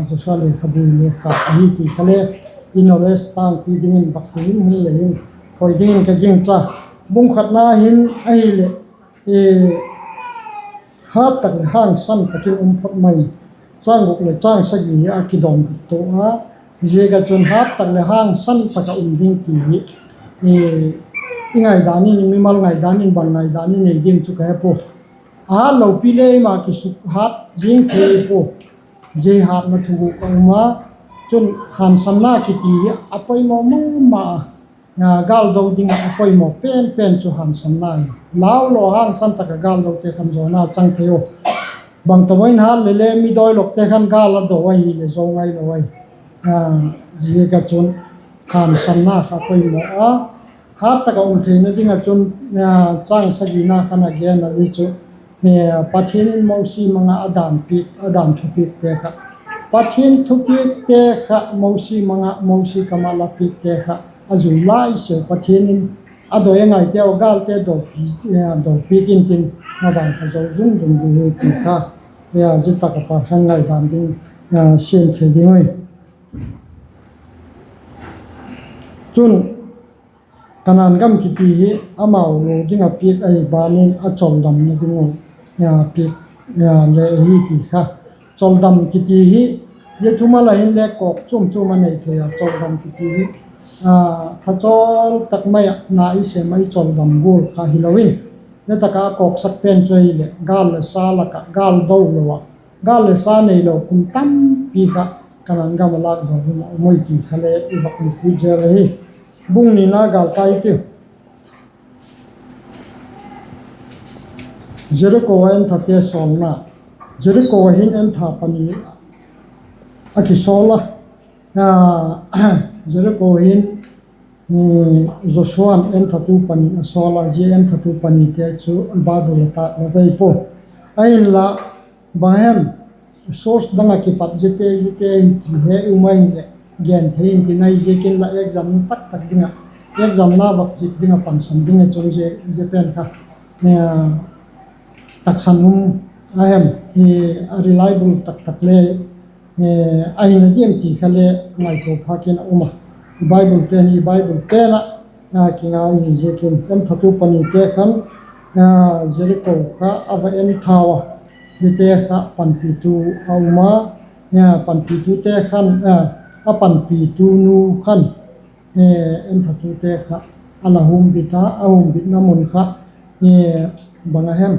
Joshua lekhabu le kha ahi ti kha le i knowledge tângpi dingin bak ti hin hin le hin koi dingin ka gingcha. Bung khatna hin ahileh, hat tak leh hangsan tak in um phot mai. Châng guk leh châng sagi a kidawn tuk to a, ziak ah chun hat tak leh hangsan tak ah um ding ti hi i ngaidan in, mimal ngaidan in, bang ngaidan i nei ding chu ka he pua. A hat lopi le eima kisuk hat zing thei pua. Zia hatna thuguk a um a, chun hangsanna kiti hi a poimaw ma ma a, gâl do ding ah a poimaw pen pen chu hangsanna hi. Lau lo hangsan tak ah gâl dote khan zona chang thei u. Bang tawh in hat leh le mi dawilokte khan gâl a do ahileh zo ngailo ahi. Ziak ah chun hangsanna kha poimaw a, hat tak ah um theina ding ah chun, châng sagina khan a gen ahi chu, Pathian in Mosi mang ah a dan thupiakte kha, Pathian thupiakte kha Mosi mang ah, Mosi kam ah la piakte kha a zui lai sek Pathian in a doi a ngaite haw gâlte dawpi, dawpiak intin, a dan kha zo zung zung ding hi ti kha, zia tak ah pat khan ngaidan ding, siam thei ding ui. Chun, Kanaan gam kiti hi amau lo ding ah piak ahi ban in a chawldamna ding uh piak le ahi ti kha. Chawldam kiti hi, zia thumal ah hin le kawk chuam chuam a nei thei a, chawldam kiti hi thachawl tak mai ah na i sêm a i chawldam gual kha hilo in, zia tak ah a kawksak pen chu ahileh gâl leh sa lak ah gâl do lo ah, gâl leh sa neilo kum tampi kha Kanaan gam ah lâk zaw ding ah um ui ti kha le i vak mu kit zel ahi. Bung nina gâl kai tiu. Jeriko a enthate sawlna. Jeriko ah hin entha pani a kisawl a. Jeriko hin Joshua'n enthatu pani a sawl a, zia enthatu panite chu Bible ah tâk la dei pua. Ahinla, bang hem, source dang ah kipat ziate ziate hi ti he um ahileh gen thei intin, ahiziakin la exam tak tak ding ah, exam na vak zik ding ah pansan ding ah chun zia pen kha taksan um a hem, a reliable tak tak le ahina diam ti kha le ngaitua phâk in a um a. I Bible pen, i Bible pen ah kingai hi ziakin enthatu panite khan Jeriko kha a va enthau a, ziate kha panpitu a um a, panpitute khan, a panpitunu khan enthatute kha a la humbit a, a humbitna mun kha bang a hem,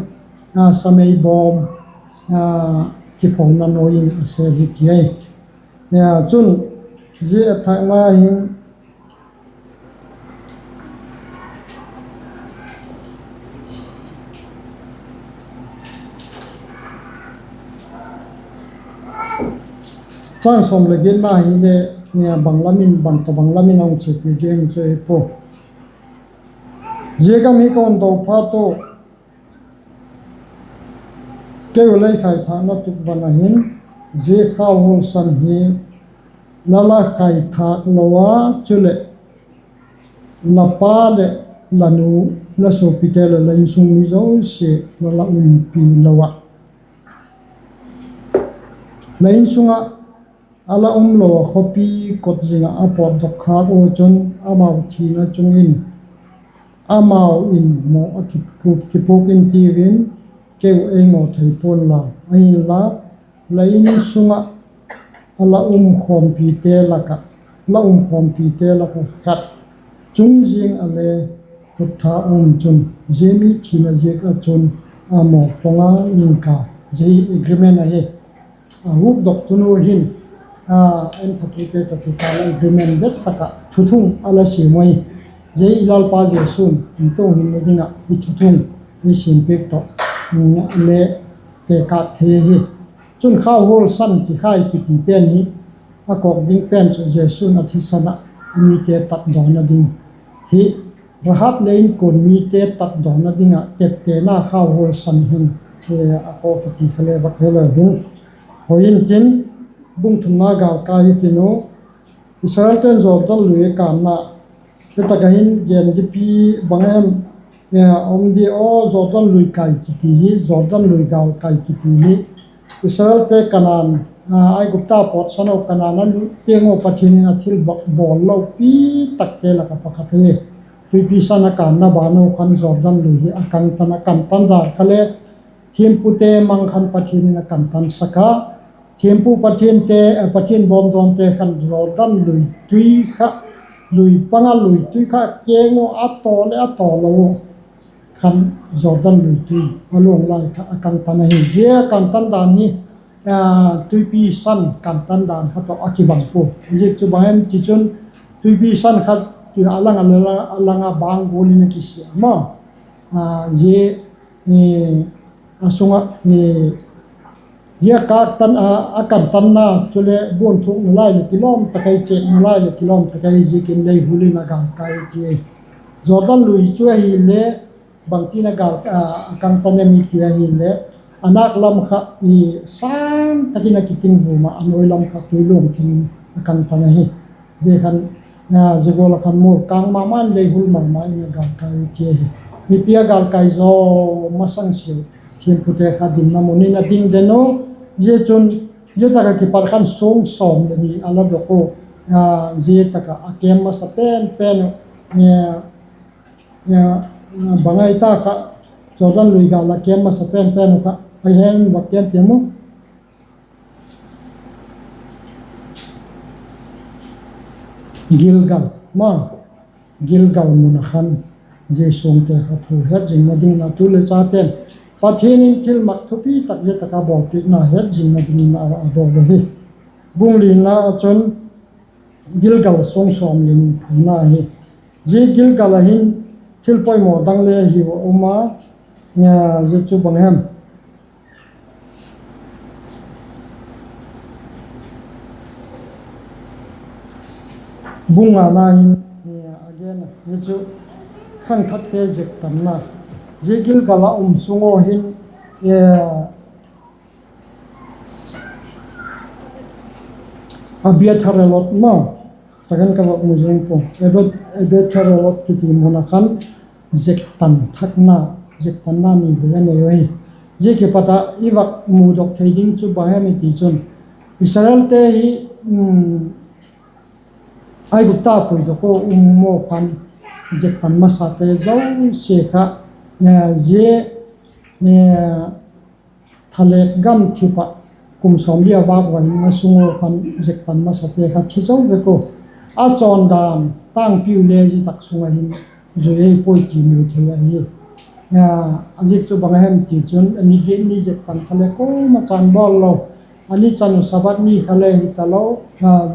samei bawm kiphona nuai in a sep hi ti ahi. Chun, zia etthakna hin Chang sawm leh giatna hile, bang lam in, bang tawh bang lam in a hung chiapi diam chu ei pua. Zia gam hi ka hun do phat ua, keu lei khaithâkna tukvan a hin, zia khauhual san hi la la khaithâk lo a, chuleh la pa leh la nu, la suapite leh la insung mi zosia la la umpi lo ah, la insung ah a la um lo ah khawpi kot zing ah a pawtdok khâk ua chun amau thina chung in amau in mawh a kipuak in tiu in, keu ei ngaw thei pua'n la, ahinla la insung ah a la um khawmpite lak ah, la um khawmpite lak ah khat chung zing ah le khut tha um chun, zia mi thina ziak ah chun a mawh pawng a ing ka. Zia hi agreement ahi. A hukdok tunu hin, a, enthatute tawh kikâl ah agreement det tak ah thuthung a la siam ui. Zia hi i Lalpa Jesu'n i tuang hinna ding ah i thuthung ei siampiak tawh le tekâk thei ahi. Chun khauhual san kikhai kiti pen hi a kawk ding pen chu Jesu'n a thisan ah a mite tatdawna ding hi, Rahab leh inkuan mite tatdawna ding ah teptena khauhual san hin a kawk kiti kha le vak he lo ding. Hoi intin, bung thumna gâlkâi hi tin u, Israelte'n Jordan lui a kânna, hi tak ah hin gen dipi bang em, um di aw, Jordan lui kâi kiti hi, Jordan lui gâlkâi kiti hi Israelte Kanaan, Aigupta pawtsan u Kanaan a lut tiang ua Pathian in a thil bawl lopi takte lak ah pakhat ahi. Tuipi San a kânna ban u khan Jordan lui hi a kangtan a, kangtan dan kha le thiampute mang khan Pathian in a kangtansak a, thiampu pathiante, Pathian bawmjawngte khan Jordan lui tui kha, lui pang a lui tui kha keng ua a taw leh a taw lo u khan Jordan lui tui a luang lai kha a kangtan ahi. Zia kangtan dan hi Tuipi San kangtan dan kha tawh a kibang pua. Ziak chu bang em ti chun, Tuipi San kha tui a lang a, a lang a bang gual in a kisia maw. Zia a sung ah zia a kangtanna chule buan thukna lai leh kilawm tak ahi, chêkna lai leh kilawm tak ahi ziakin leihul in a gâlkâi ti. Jordan lui chu ahile bangtin a kangtan em i ti ahile, a nâk lam kha sâng tak in a kiting vum ah, a nuai lam kha tui luang theng in a kangtan ahi. Zia khan, zia gual ah khan mual kâng ma ma'n leihul ma ma in a gâlkâi ti ahi. Mipi a gâlkâi zaw masang siau thiampute kha dinna mun in a ding den u. Zia chun zia tak ah kipat khan sung sawm leh ni a la dok u. Zia tak ah a kem masa pen pen uh, bang ai ta kha, Jordan lui gâl a kem masa pen pen uh kha, a hen va kem tiam u. Gilgal ma, Gilgal mun ah khan zia suangte kha phu het zingna dingin a tu leh chate'n Pathian in thilmak thupi tak zia tak a bawlpiakna het zingna dingin a bawl ahi. Bung lina ah chun Gilgal sung sawm leh ni phuna ahi. Zia Gilgal ah hin thil poimaw dang le hiu a um a, zia chu bang hem? Bung ngana hin a gen a, zia chu khangthakte zektanna. Zia Gilgal ah um sung ua hin Abiathar Elot ma, tak in ka vak mu zing pua. Abiathar Elot kiti mun ah khan zektan thakna, zektanna ni vei a nei ahi. Zia kipat ah i vak mudok thei ding chu bang hem i ti chun, Israelte hi Aigupta puidok ua um maw khan zektan masate zosia kha, zia thalêk gamthip ah kum sawmli a vâk ua hin a sung ua khan zektan masate kha thi zo vek u. A chawndan tângpiu le zia tak sung ah hin zui ei puai ti mu thei ahi. A ziak chu bang a hem ti chun, a ni giat ni zektan kha le kuama chan bawl lo, a ni chan uh Sabbath ni kha le hi talo,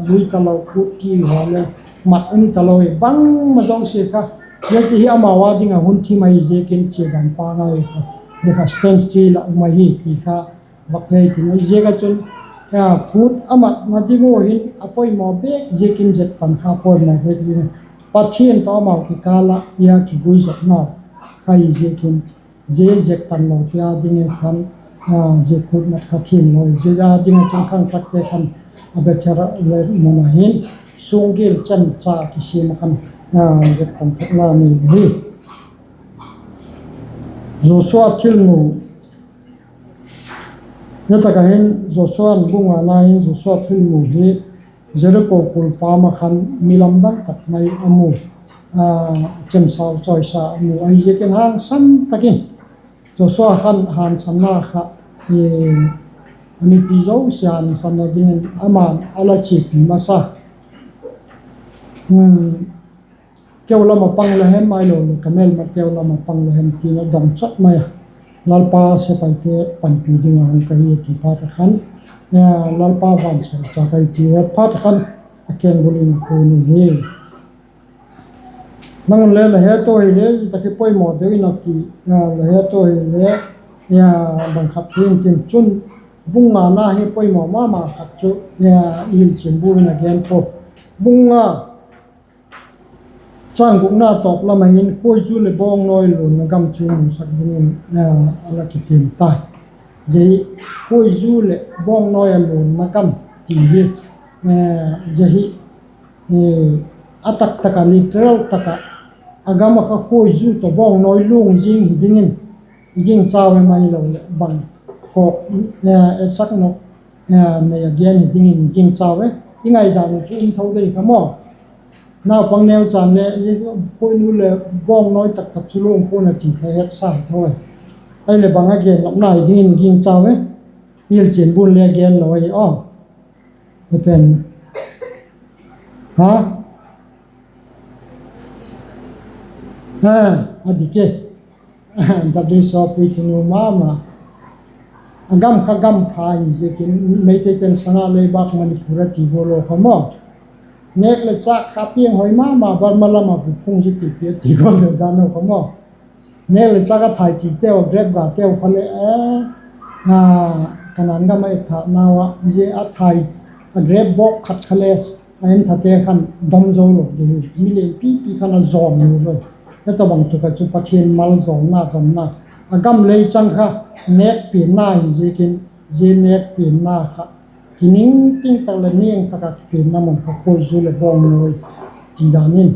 lui talo, kût ki haw le mat um talo hi, bangma zosia kha, zia ti hi amau â ding ah hun thim ahi ziakin chia dan pa ngai kha, zia kha stand still ah um ahi ti kha vak he tin, ziak ah chun Khut a matna ding ua hin a poimaw bêk ziakin zek tan kha poimaw bêk ding. Pathian tawh amau kikâl ah a kiguizopna kha hi ziakin, zia zek tan lote â dingin khan, zia khut mat kha thianglo hi. Zia â ding ah chun khangthakte khan a Bethel leh mun ah hin suanggil chancha kisiam ah khan zek tan thakna nei hi. Joshua thilmu. Zia tak ah hin Joshua'n bung ngana hin Joshua thilmu hi Jeriko kulpam ah khan mi lamdang tak mai a mu, chemsau chawisa a mu ahi ziakin hangsan tak in Joshua khan hangsanna kha a mipi zosia hangsanna dingin ama'n a la chiapi masa. Keu lam ah pang la hem, ahiloleh ka mêlma keu lam ah pang la hem ti'n a dong chat mai a. Lalpa sepaite panpi ding ah hung ka hi a ti phat ah khan, Lalpa vansawlchâk ahi ti a phat ah khan a kengbul in a kun ahi. Nang un le la het ua hile, zia tak hi poimaw deu in a ti, la het ua hile, bang khat hi intin chun, bung ngana hi poimaw ma ma khat chu i hilchian bu in a gen pua. Bung nga châng gukna tawp lam ah hin khuaizu leh bawngnawi luanna gam chu musak dingin a la kitiam tai. Zia hi khuaizu leh bawngnawi a luanna gam ti hi, zia hi a taktak ah, literal tak ah, a gam ah kha khuaizu tawh bawngnawi luang zing hi dingin i gingchau em, ahiloleh bang kawk, etsak nawk nei a gen hi dingin i gingchau e. I ngaidan uh chu um tho dei kha maw. Naupang neucha'n le khuainu leh bawngnawi taktak chu luang pua'n a ti kha hetsa hi tho e. Ahileh bang a gen nopna hi dingin i gingchau e. Hilchian bu'n le a gen lo ahi aw. Pen ha a dik e. Dadi sawpui thinu ma ma. A gam kha gam pha hi ziakin, Meiteite'n Sana Leibak Manipur a ti gual lo kha maw. Nêk leh châk kha piang hoi ma ma, Burma lam ah vuphung zi ti ti a ti gual lo dan lo kha maw. Nêk leh châk a thai titeu, grape gateu kha le, Kanan gam a et thâknau ah zia a thai, a grape bawk khat kha le, a enthate khan dom zo lo di hi. Mi lianpipi khan a zawm hi lo. Hetobang tuk ah chu Pathian maljawlna damna, a gam lei chang kha nêk pianna hi ziakin, zia nêk pianna kha kiningting tak leh niang tak ah kipianna mun kha khuaizu leh bawngnawi ti dan in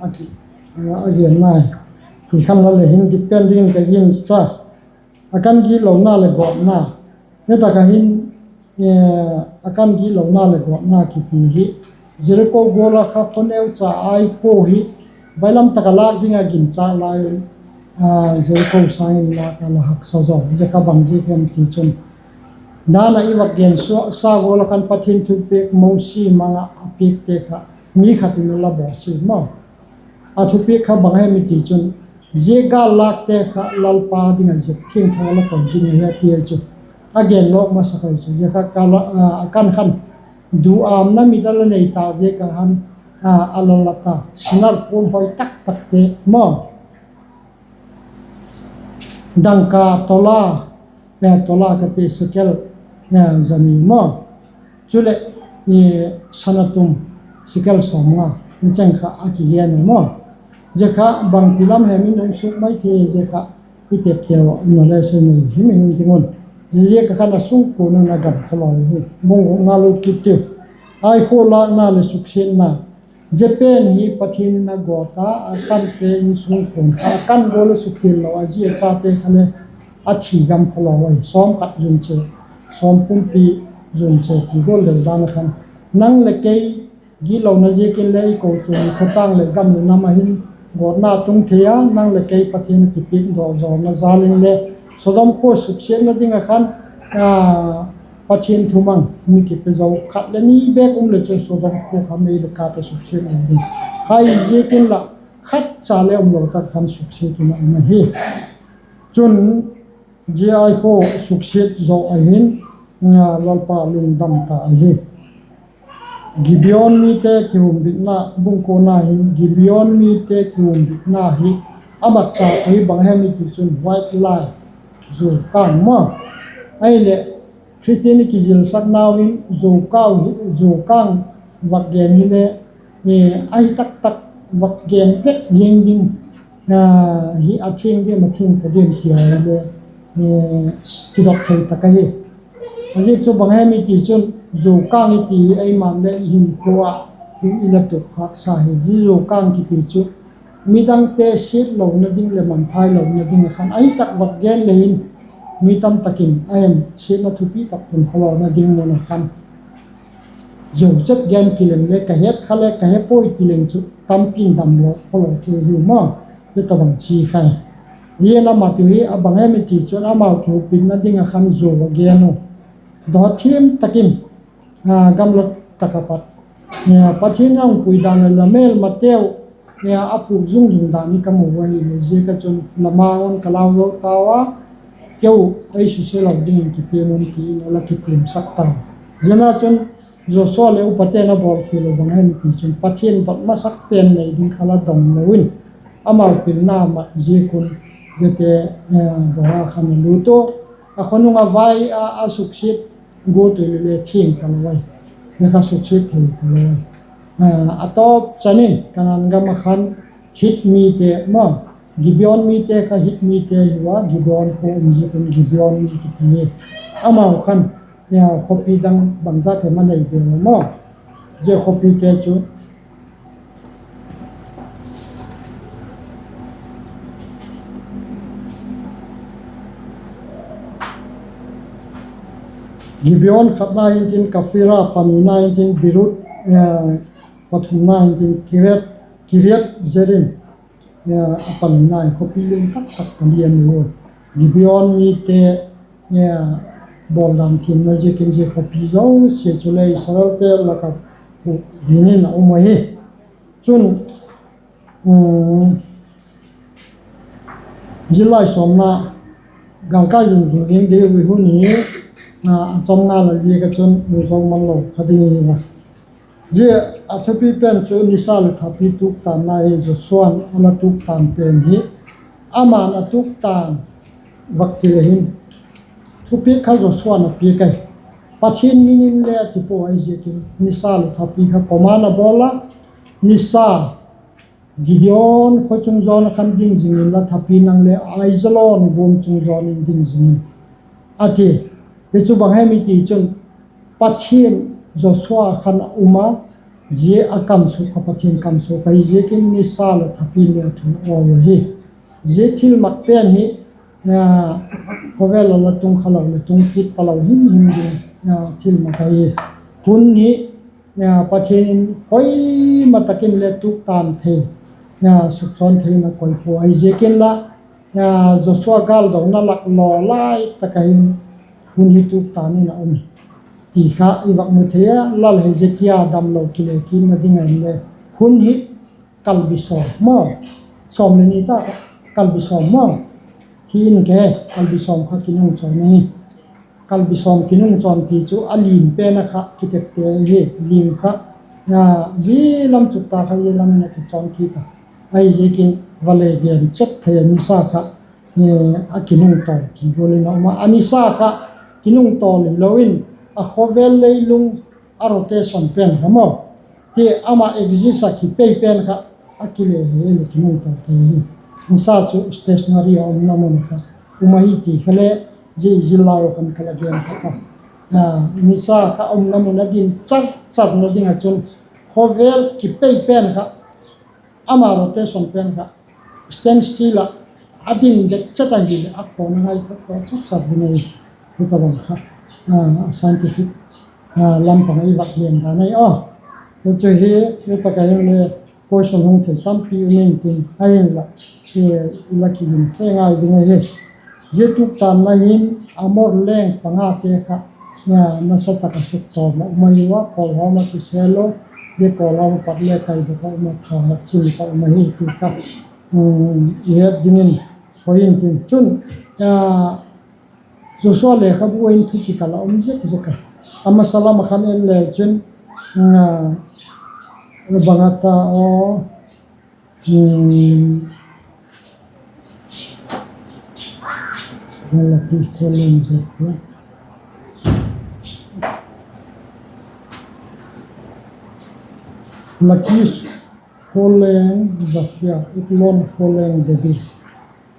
a gen nai. Ti khan la le hin dik pen dingin ka gingcha. A kan gitlona leh gawtna. Hi tak ah hin a kan gitlona leh gawtna kiti hi, Jeriko gual ah kha khoneucha Ai khua hi bailam tak ah lâk ding ah gingcha lai un, Jeriko sâng in lâk a la haksa zaw. Zia kha bang ziak hem ti chun, dan ah i vak gen sa gual ah khan Pathian thupiak Mosi mang ah a piakte kha mi khat in a la bawsia maw. A thupiak kha bang hem i ti chun, zia gâl lâkte kha Lalpa ding ah zek thiangtho a la koi ding ahi a ti ahi chu. A gen lawk masak ahi chu, zia kha a kan khan duâmna mit a la nei ta ziak a khan, a la la ta, sinar puan hoi tak takte maw. Dangka tola, tola ka ti sekel zani maw. Chuleh, sana tum sekel sawmnga, zia cheng kha a kigen a maw. Zia kha bangti lam hem in hung suk mai thei, zia kha i tepteu a knowledge nei him him ding un. Zia ziak a khan a sungkuan un a gam kha lo hi. Bung gukna lut kit tiu. Ai khua lâkna leh suksiatna. Zia pen hi Pathian in a gawt a, a kante insungkuan kha a kan gual a sukhial lo a, zia chate kha le a thi gam kha lo ahi. Sawm khat zun che, sawm pumpi zun che ti gual deu dan a khan, nang leh kei gitlona ziakin le i kochuam, khawtâng leh gam leh nam ah hin gawtna tung thei a, nang leh kei Pathian a kipiak dawh zawna jal in le Sodom khua suksiatna ding ah khan Pathian thumang mi kipe zo khat leh ni bêk um leh chun Sodom khua kha mei leh kâp a suksiat lo ding. Ahiziak inla khatcha le umlo tak khan suksiat in a um ahi. Chun, zia Ai khua suksiat zaw a hin Lalpa lungdam ta ahi. Gibeon mite kihumbitna, bung kuana hin Gibeon mite kihumbitna hi a matchâk hi bang hem i ti chun white lie, zu kâng maw. Ahileh Khristian i kizilsaknau in zuau kâng vak gen hile, ahi tak tak vak gen vek ziang ding, hi a thiang diam a thiang ta diam ti hile, kidot thei tak ahi. A ziak chu bang hem i ti chun, zuau kâng i ti hi eima'n le i hinkhua ah hin i la tuak khâksa hi. Zia zuau kâng kiti chu midangte siatlona ding leh mangthai lona ding ah khan ahi tak vak gen le hin, mi tamtak in a hem siatna thupi tak tun khawlona ding mun ah khan zuau chet gen kileng le ka het kha le ka he puai kileng chu tampi'n damlo khawlo thei hiu maw, zia tawhbang chi khai. Zia na ma tu hi a bang hem i ti chun amau kihupinna ding ah khan zuau a gen u. Dawthiam tak in, gamla tak ah pat, Pathian a hung pui dan leh la mêlmateu a pûk zung zung dan hi ka mu ahileh, zia ka chun la ma un ka lau zo tau a, keu ei susia lo dingin kitiam un ti in a la kitiamsak tau. Zia na chun Joshua leh upate'n a bawlkhial uh bang hem i ti chun Pathian bawt masak pen nei ding kha la dong lo in, amau pilna mat ziak un ziate dong a khan a lût ua, a khawnung a vai a a suksiat guat ui le le thiang talo ai, zia kha suksiat thei talo ai. A tawp chan in Kanaan gam ah khan Hit mite maw, Gibeon mite kha Hit mite hi ua, Gibeon khua um ziak un Gibeon mi kiti hi. Amau khan khawpi dang bangzat hem a nei deu a maw, zia khawpite chu Gibeon khatna intin, Kephira panina intin, Beerot pathumna intin, Kiriath-, Kiriath-jearim a panina in khawpi lian tak tak pali a nei u. Gibeon mite bawldan thiamna ziakin zia khawpi zosia chule Israelte lak ah pûk dingin a um ahi. Chun, zia lai sawmna, gâlkai zung zung ding deu i hun hi, a chawm ngal a ziak a chun mu zo man lo kha ding hi a. Zia a thupi pen chu nisa leh thapi tuktanna hi Joshua'n a la tuktan pen hi, ama'n a tuktan vak ti le hin, thupiak kha Joshua'n a piak ai. Pathian min in le a ti pua ahi ziakin nisa leh thapi kha command a bawl a, nisa Gibeon khaw chung zawn a khan ding zing inla, thapi nang le Aijalon guam chung zawn in ding zing in, a ti. Hi chu bang hem i ti chun, Pathian Joshua khan a um a, zia a kamsuak kha Pathian kamsuak ahi ziakin nisa leh thapi le a thu awi ahi. Zia thilmak pen hi khawvel a la tung kha lo leh tung kit talo himhim ding thilmak ahi. Hun hi Pathian in poimaw tak in le tuktan thei, sukchawn thei in a koi pua ahi ziakin la, Joshua gâldona lak law lai tak ah hin hun hi tuktan in a um ti kha i vak mu thei a. Lal Hezekia damlo kile kitna ding a inle, hun hi kalbi sawm maw, sawm le ni tak ah kalbi sawm maw, hi in ke, kalbi sawm kha kinung chawn ahi. Kalbi sawm kinung chawn ti chu a lim pen a kha kitepte hi, lim kha zia lam chukta kha zia lam in a kichawn kit a. Ahi ziakin va le gen chet thei a, nisa kha a kinung tawl ti gual in a um a, a nisa kha kinung tawl hilo in, a khawvel leilung a rotation pen kha maw, ti ama axis a kipei pen kha a kile hi le kinung tawl thei hi. Nisa chu stationary a umna mun kha um ahi ti kha le, zia i zil lai u khan ka la gen kha a. Nisa kha umna mun a din char charna ding ah chun khawvel kipei pen kha, ama rotation pen kha standstill ah a din det chet ahileh a khawna ngai kha kha char char ding ahi. Hi tawhbang kha scientific lam pang ah i vak gen dan ahi a. Hi chu hi, hi tak ah hin le question hung thei tampi um intin, ahinla i la kigin thei ngai ding ahi. Zia tuktanna hin Amor leng pangate kha nasa tak ah suktawm a um ahi ua, kawlhawm ah kisel u, zia kawlhawm ah pat le kaidok a um a, tha chim ka um ahi ti kha i het dingin hoi intin. Chun, Joshua lekhabu ah hin thu kikal a um zek zek a. A masa lam ah khan en leu chun, bang a ta aw, bang a ti kha lam zek a. Lakis khawleng Japhia, Eglon khawleng Debir.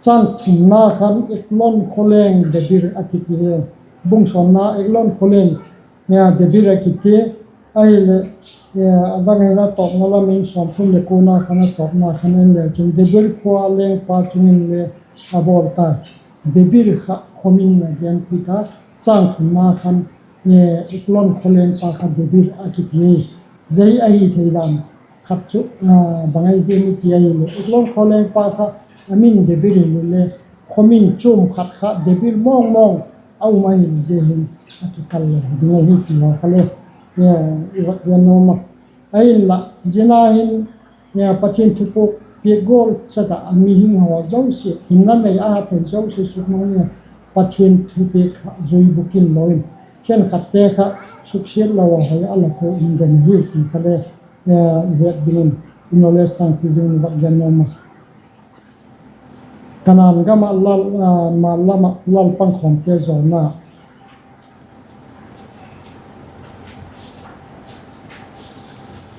Châng thumna khan Eglon khawleng Debir a kiti hi. Bung sawmna Eglon khawleng Debir a kiti. Ahileh, a dang hin a tawpna lam in sawmthum leh kuana khan a tawpna khan en le chun Debir khua a lengpa chung inle a bawl ta. Debir kha khawmin a gen kit a, châng thumna khan Eglon khawlengpa kha Debir a kiti. Zia hi ahi thei dan khat chu bang ahi diam i ti ahileh Eglon khawlengpa kha a min Debir hile le, khawmin chuam khat kha Debir mawngmawng a um ahi zia hin a kikal lo ding ahi ti haw kha le i va gen nuam a. Ahinla zia na hin Pathian thupiak gual chet ah a mihing haw zosia, hinna nei a thei zosia suknung in Pathian thupiak kha zui bukim lo in, khenkhatte kha suksiat lo a hoi a la kua in den ahiu ti kha le i het ding un, i knowledge tangpi ding un va gen nuam a. Kanaan gam ah, Mal lam ah Lalpa pangkhawmte zawna.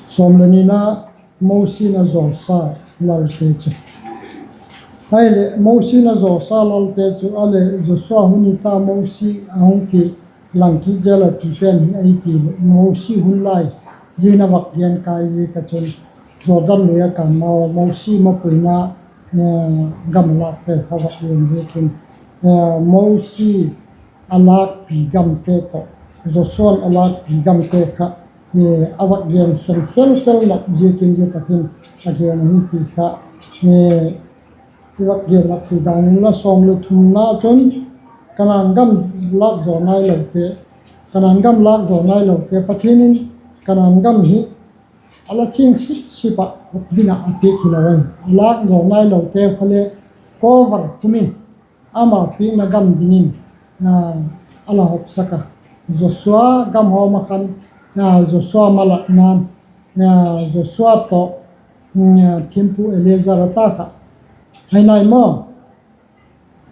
Sawm leh nina, Mosi in a zawsa lalte chu. Ahileh Mosi in a zawsa lalte chu a le Joshua hun i ta Mosi a hung kilang kit zel a ti pen hi ahi ti leh Mosi hun lai zia in a vak gen kai ziak a chun Jordan lui a kâmma Mosi mapuina gam a lâkte kha vak gen ziakin Mosi a lâkpi gamte tawh Joshua'n a lâkpi gamte kha a vak gen sel sel sel nop ziakin zia tak in a gen ahi ti kha i vak gen a ti dan inla sawm leh thumna chun Kanaan gam lâk zaw nailote, Kanaan gam lâk zaw nailote Pathian in Kanaan gam hi a la thiang sip sip ah hop ding ah a piak hilo ahi. A lâk zaw nailote kha le cover khum in ama piakna gam dingin a la hopsak a. Joshua gam hawm ah khan Joshua malatna'n Joshua tawh thiampu Eleazar a ta kha, hai nai maw,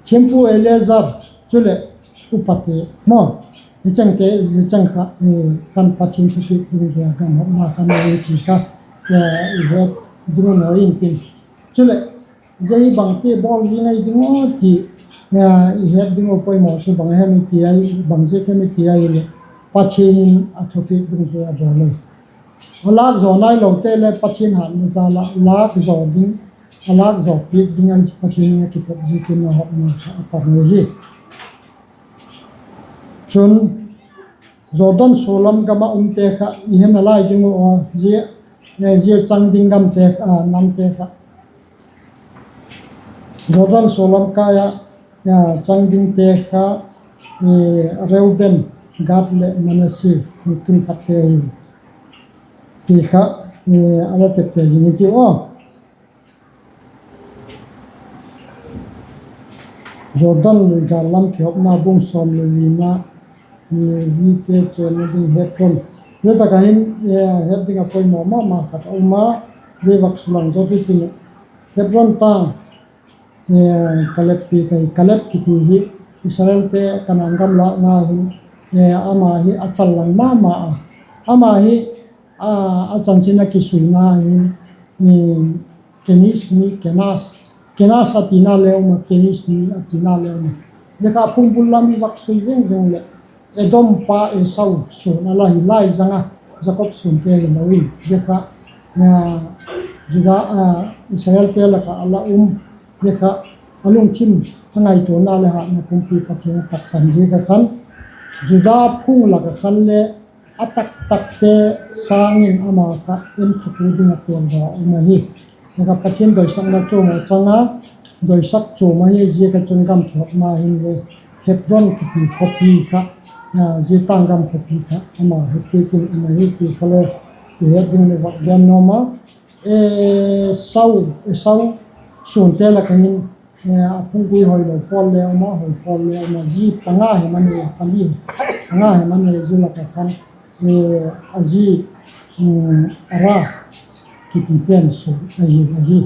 thiampu Eleazar chuleh upate maw, hichengte, hicheng kha khan Pathian thupiak dungzui a gam hopna khan a ti kha i het ding un haw intin. Chuleh zia hi bangti bawl ding ahi ding aw ti i het ding uh poimaw chu bang hem i ti a, bang ziak hem i ti ahileh Pathian in a thupiak dungzui a bawl a. A lâk zaw nailote le Pathian hatna jal ah lâk zaw ding, a lâk zaw piak ding ahi Pathian in a kitep ziakin a hopna kha a par ngai hi. Chun Jordan sualam gam ah umte kha i he nalai ding uh a, zia chang ding gamte, namte kha Jordan sualam kai ah chang dingte kha Reuben, Gad leh Manasse hung kin khatte hi ti kha a la tepte ding i tiu a. Jordan lui gâl lam kihopna bung sawm leh lina, Levite chênna ding Hebron. Zia tak ah hin het ding a poimaw ma ma khat a um a, zia vak sulang zaw ti tin, Hebron tâng Kaleb pi kai, Kaleb kiti hi Israelte Kanaan gam lâkna hin ama hi a challang ma ma a, ama hi a chanchin a kisuina hin Keniz mi, Kenaz, Kenaz a tina le um a, Keniz mi a tina le um a. Zia kha phungbul lam i vak sui veng veng leh Edom pa Esau suan a la hi lai zang a, Jakob suante hilo in zia kha Juda, Israelte lak ah a la um, zia kha a lungthim, a ngaituana leh hatna pumpi Pathian a taksan ziak a khan Juda phung lak ah khan le a taktakte sâng in ama kha en thatu ding a tel daw um ahi. Zia kha Pathian doisakna chuam a chang a, doisak chuam ahi ziak a chun gam kihopna hin le Hebron kiti khawpi kha, zia tâng gam khawpi kha ama hepik in um ahi ti kha le i het ding leh vak gen nuam a. Esau, Esau suante lak ah hin a phunggui hoilo pawl le um a, hoi pawl le um a, zi panga hem a nei a, pali panga hem a nei, zia lak ah khan a zi Ara kiti pen suan ahi, ahi.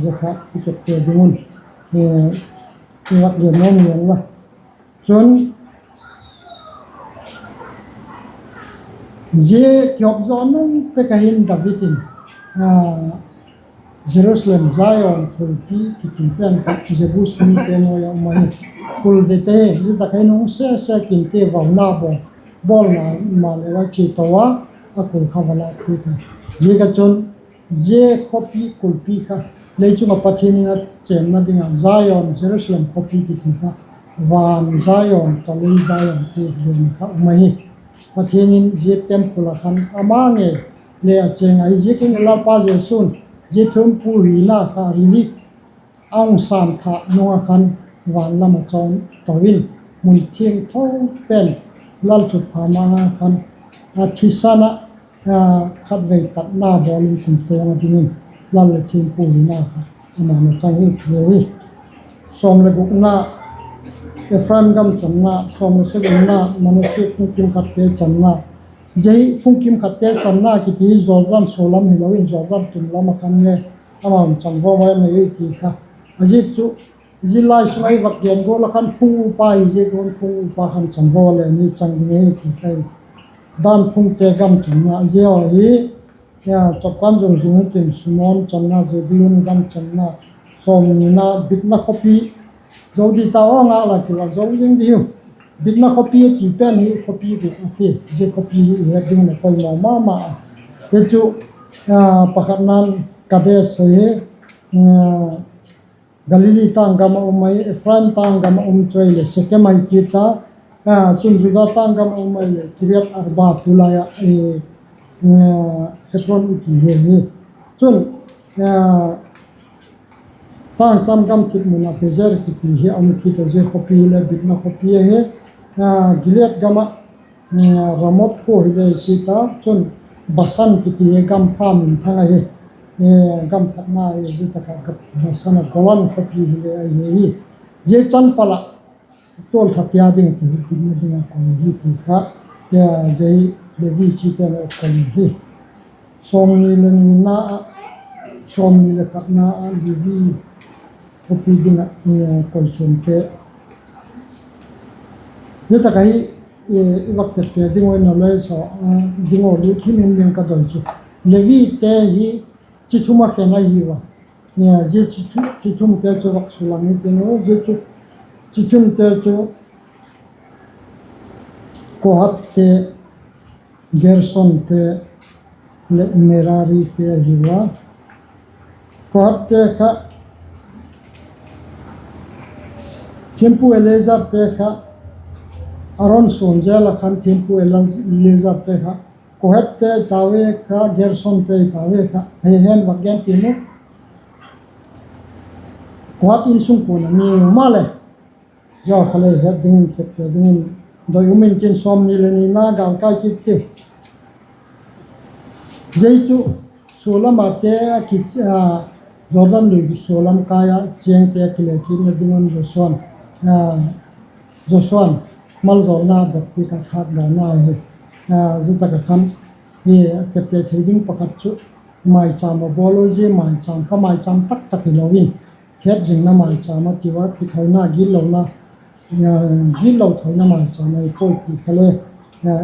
Zia kha i tepte ding un i vak gen nuam ngen la. Chun Zia kihawp zaw nung pek ah hin David in Jerusalem, Zion kulpi kiti pen kha Jebus mite nuai ah um ahi. Kul dete hi zia tak ah hin hung sese kinte vauna bawl, bawlna maleu a chia to a, a kul kha va lâk piak a. Ziak ah chun zia khawpi kulpi kha lei chung ah Pathian in a chênna ding ah Zion, Jerusalem khawpi kiti kha van Zion tawh lei Zion ti gen kha um ahi. Pathian in zia temple ah khan ama ngei le a chêng ahi. Ziakin Lalpa Jesu'n zia thiampu hina kha rili a hung sâng thâk nung ah khan van lam ah chawn to in, mun thiangtho pen lalchutpha ma khan a thisan ah khatvei tatna bawl in kumtuang a dingin Lal leh thiampu hina kha ama'n a chang hi ti ahi. Sawm leh gukna, Ephraim gam channa. Sawm leh sagina, Manasse phungkim khatte channa. Zia hi phungkim khatte channa kiti hi Jordan sua lam hilo in Jordan tum lam ah khan le amau'n chanvo a nei ui ti kha. A ziak chu zia lai sung ah i vak gen gual ah khan phung upa hi ziak un phung upa khan chanvo le ni chang ding ahi ti kha. Dan phungte gam channa, zia hi Chawpkan zung zung hitin Simeon channa, Zebulun gam channa. Sawmnina, bitna khawpi. Zo di ta aw, ngâk la kiu a zo zing di hiu. Bitna khawpi a ti pen hi khawpi guk a ti. Zia khawpi hi i het ding leh poimaw ma ma a. Hi chu pakhatna'n Kadesh ahi, Galili tâng gam ah um ahi, Ephraim tâng gam ah um chu ahileh Sekem ahi kit a, chun Judah tâng gam ah um ahileh Kiriat Arba tulai ah Hebron i ti hi ahi. Chun tângcham gam kit mun ah Bezer kiti hi a um kit a, zia khawpi hileh bitna khawpi ahi. Gilead gam ah Ramoth khua hile kit a, chun Basan kiti hi gam pha minthang ahi. Gam phatna hi zia tak ah Basan ah Golan khawpi hile ahi hi. Zia chan pal ah tualthat tia ding ti hi bitna ding ah koi hi ti kha, zia hi Levi chite'n a koi hi. Sawmni leh nina ah, sawmni leh khatna ah Levi khawpi ding ah koichuamte. Zia tak ahi, i vak tepte ding ua in a le sa ding ua lut himhim ding ka doi chu, Levite hi chi thum a khen ahi ua. Zia chi thumte chu vak sulang hitin u, zia chu chi thumte chu Kohathte, Gersonte leh Merarite ahi ua. Kohathte kha thiampu Eleazarte kha, Aron suan zel ah khan thiampu Eleazarte kha, Kohathte tau e kha, Gersonte tau e kha, he hen vak gen ti mu. Kohath insungkuan a mi u maleh, zia kha le het dingin, tepte dingin doi um intin, sawmni leh nina galkai kit ti. Zia chu sualam ate a ki, Jordan lui sualam kai ah chiangte a kile kitna ding un Joshua'n, Joshua'n maljawlna dot piak a thâkdawna hi. Zia tak ah khan tepte thei ding pakhat chu maichâm a bawl u, zia maichâm kha maichâm taktak hilo in, hetzingna maichâm a tiu a, kithoina, gitlona, gitlo thoina maichâm ahi puai ti kha le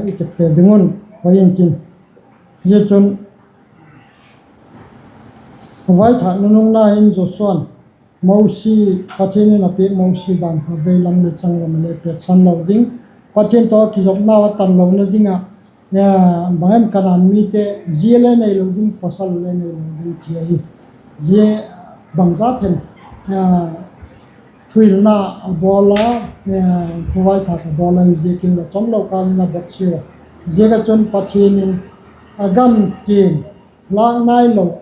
i tepte ding un hoi intin. Zia chun a vaithâkna nungna hin Joshua'n Mosi, Pathian in a piak Mosi dan kha veilam leh changlam a le pêksan lo ding, Pathian tawh kizopnau a tan lona ding ah, bang hem Kanaan mite zi le neilo ding, pasal le neilo ding ti ahi. Zia bangzat hem thuhilna a bawl a, thuvaithâk a bawl ahi ziakin la chawmlo kâl in a bawk sia. Ziak ah chun Pathian in a gam tiang lâk nailo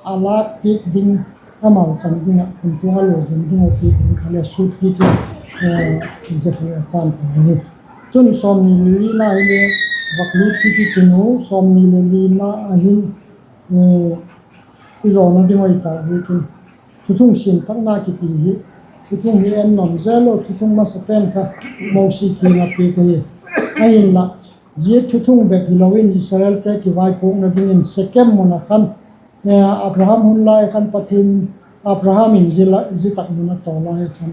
a lâk piak ding, amau chan ding ah kumtuang a luagen ding uh ti ding kha le sut kit in, zia kha le a chân pau ahi. Chun sawmni leh lina hile vak lut kit i tin u, sawmni leh lina a hin i zawna ding uh i ta ziakin, thuthung siam thakna kiti hi, thuthung hi en nuam zel u, thuthung masa pen kha Mosi kiang a piak ahi. Ahinla, zia thuthung bep hilo in Israelte kivaipuakna dingin Sekem mun ah khan, Abraham hun lai khan Pathian, Abraham in zia tak mun a taw lai khan,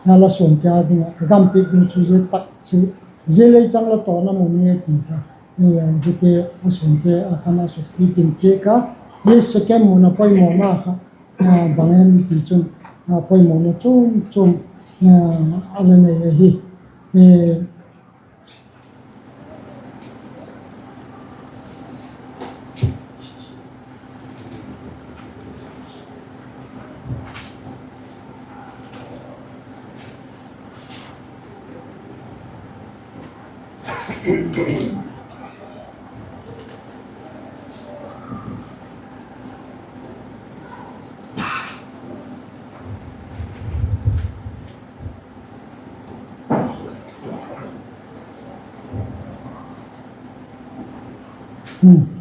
la suante â ding ah ka gam piak ding chu zia tak, zia lei chang la tawna mun hi ti kha zite a sunte a khan a sukpi tin piak a, hi second mun a poimawna kha bang hem i ti chun, poimawna chuam chuam a la nei ahi.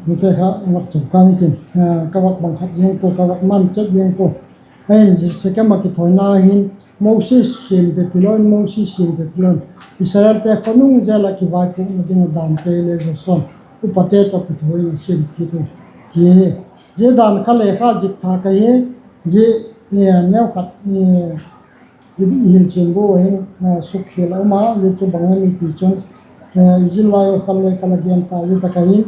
Hite kha a vak chu kan tin, ka vak bang khat ziang pua, ka vak man chet ziang pua. Ahin, Shekem a kithoina hin, Mosi siam bep hilo in, Mosi siam bep hilo in, Israelte khonung zel ah kivaipuakna ding a dante le Joshua'n upate tawh kitho in a siam kit u, ti hi. Zia dan kha lekha zik thâk ahi, zia, neu khat, i hilchian bu hin, sukkhial a um a, zia chu bang hem i ti chun, i zil lai u khan le ka la gen ta zia tak ahin,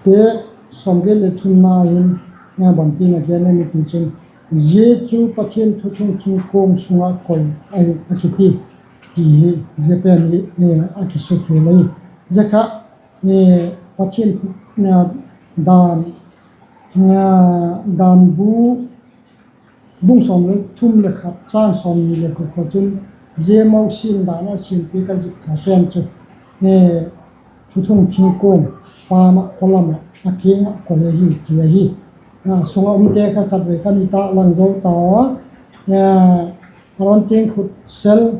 page sawmgiat leh thumna hin, bangtin a gen em i ti chun, zia chu Pathian thuthung thingkuang sung ah koi ahi a kiti, ti hi zia pen hi a kisukkhial ahi. Zia kha Pathian thu, Dan, Dan bu, bung sawm leh thum leh khat, châng sawmni leh kua kha chun, zia Mosi'n dan a siampiak a zik tha pen chu, thuthung thingkuang pâm ah, pawlam ah, a kiang ah koi ahi ti ahi. Sung ah umte kha khatvei khan i taklang zo tau a, Aron tiang khut sel,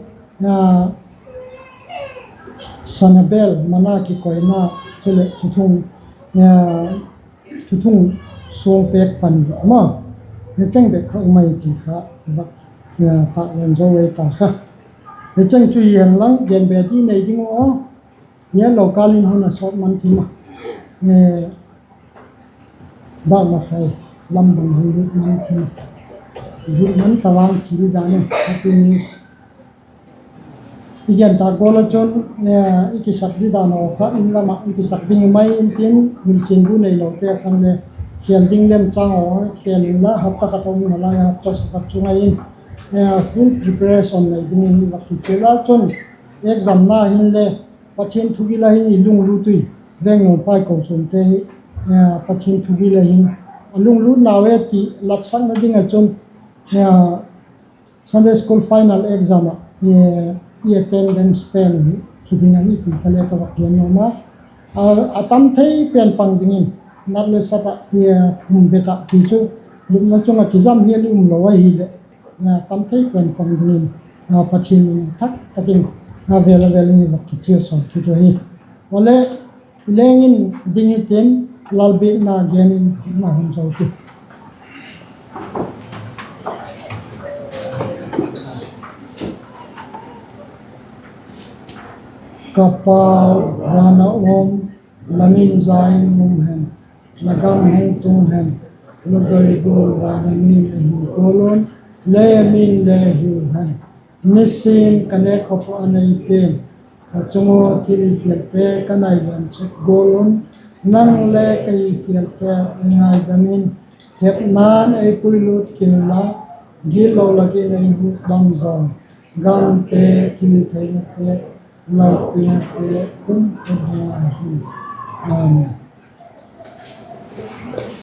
sanabel, mana kikoina, chuleh thuthung suang pêk pani a, zia cheng bep kha um ahi ti kha i vak taklang zo ei ta kha. Zia cheng chu hi hen lang, gen be di nei ding uh a, hilo kâl in hun a sawt man thim a, dak ma khai lam bang hun lut man thim a, lut man ta vang chi di dan e, a ti ni. I gen tâk gual ah chun, i kisak di dan aw kha in lam ah i kisak ding hi mai intin, hilchian bu neilote khan le khêl ding lemchâng aw khêl inla, hapta khat a um nalai a, hapta sawm khat chung ah in full preparation nei dingin i vak kichial a chun, examna hinle Pathian thugil ah hin i lunglut ui, Vengnuam pai kochuamte hi Pathian thugil ah hin a lunglutnau e ti latsakna ding ah chun, Sunday school final exam ah i attendance pen hi ding ahi ti kha le ka vak gen nuam a. A tam thei pen pang dingin, nat le sat ah, hum bet ah ti chu, lupna chung ah kizam hial i um lo ahileh, tam thei pen pang dingin Pathian in thak tak in a vêl a vêl in i vak kichial sawn kit u ahi. Awle, i leng in ding hitin, Lal biakna gen in na hun zo ti. Ka Pau, van a um, la min za in um hen, la gam hung tung hen, la doi gual van a min a hiu gual un, lei a min le hiu hen. Nisin ka nêk khop ah a nei pen, ka chung ua thil hikhialte ka nai len sek gual un, nang le ka hikhialte ei ngaidam in, thepna'n ei puilut kinla, gitlo lak in ei hukdam zaw, gamte, thiltheinate, lopinate, kumtuang a hin. Amen.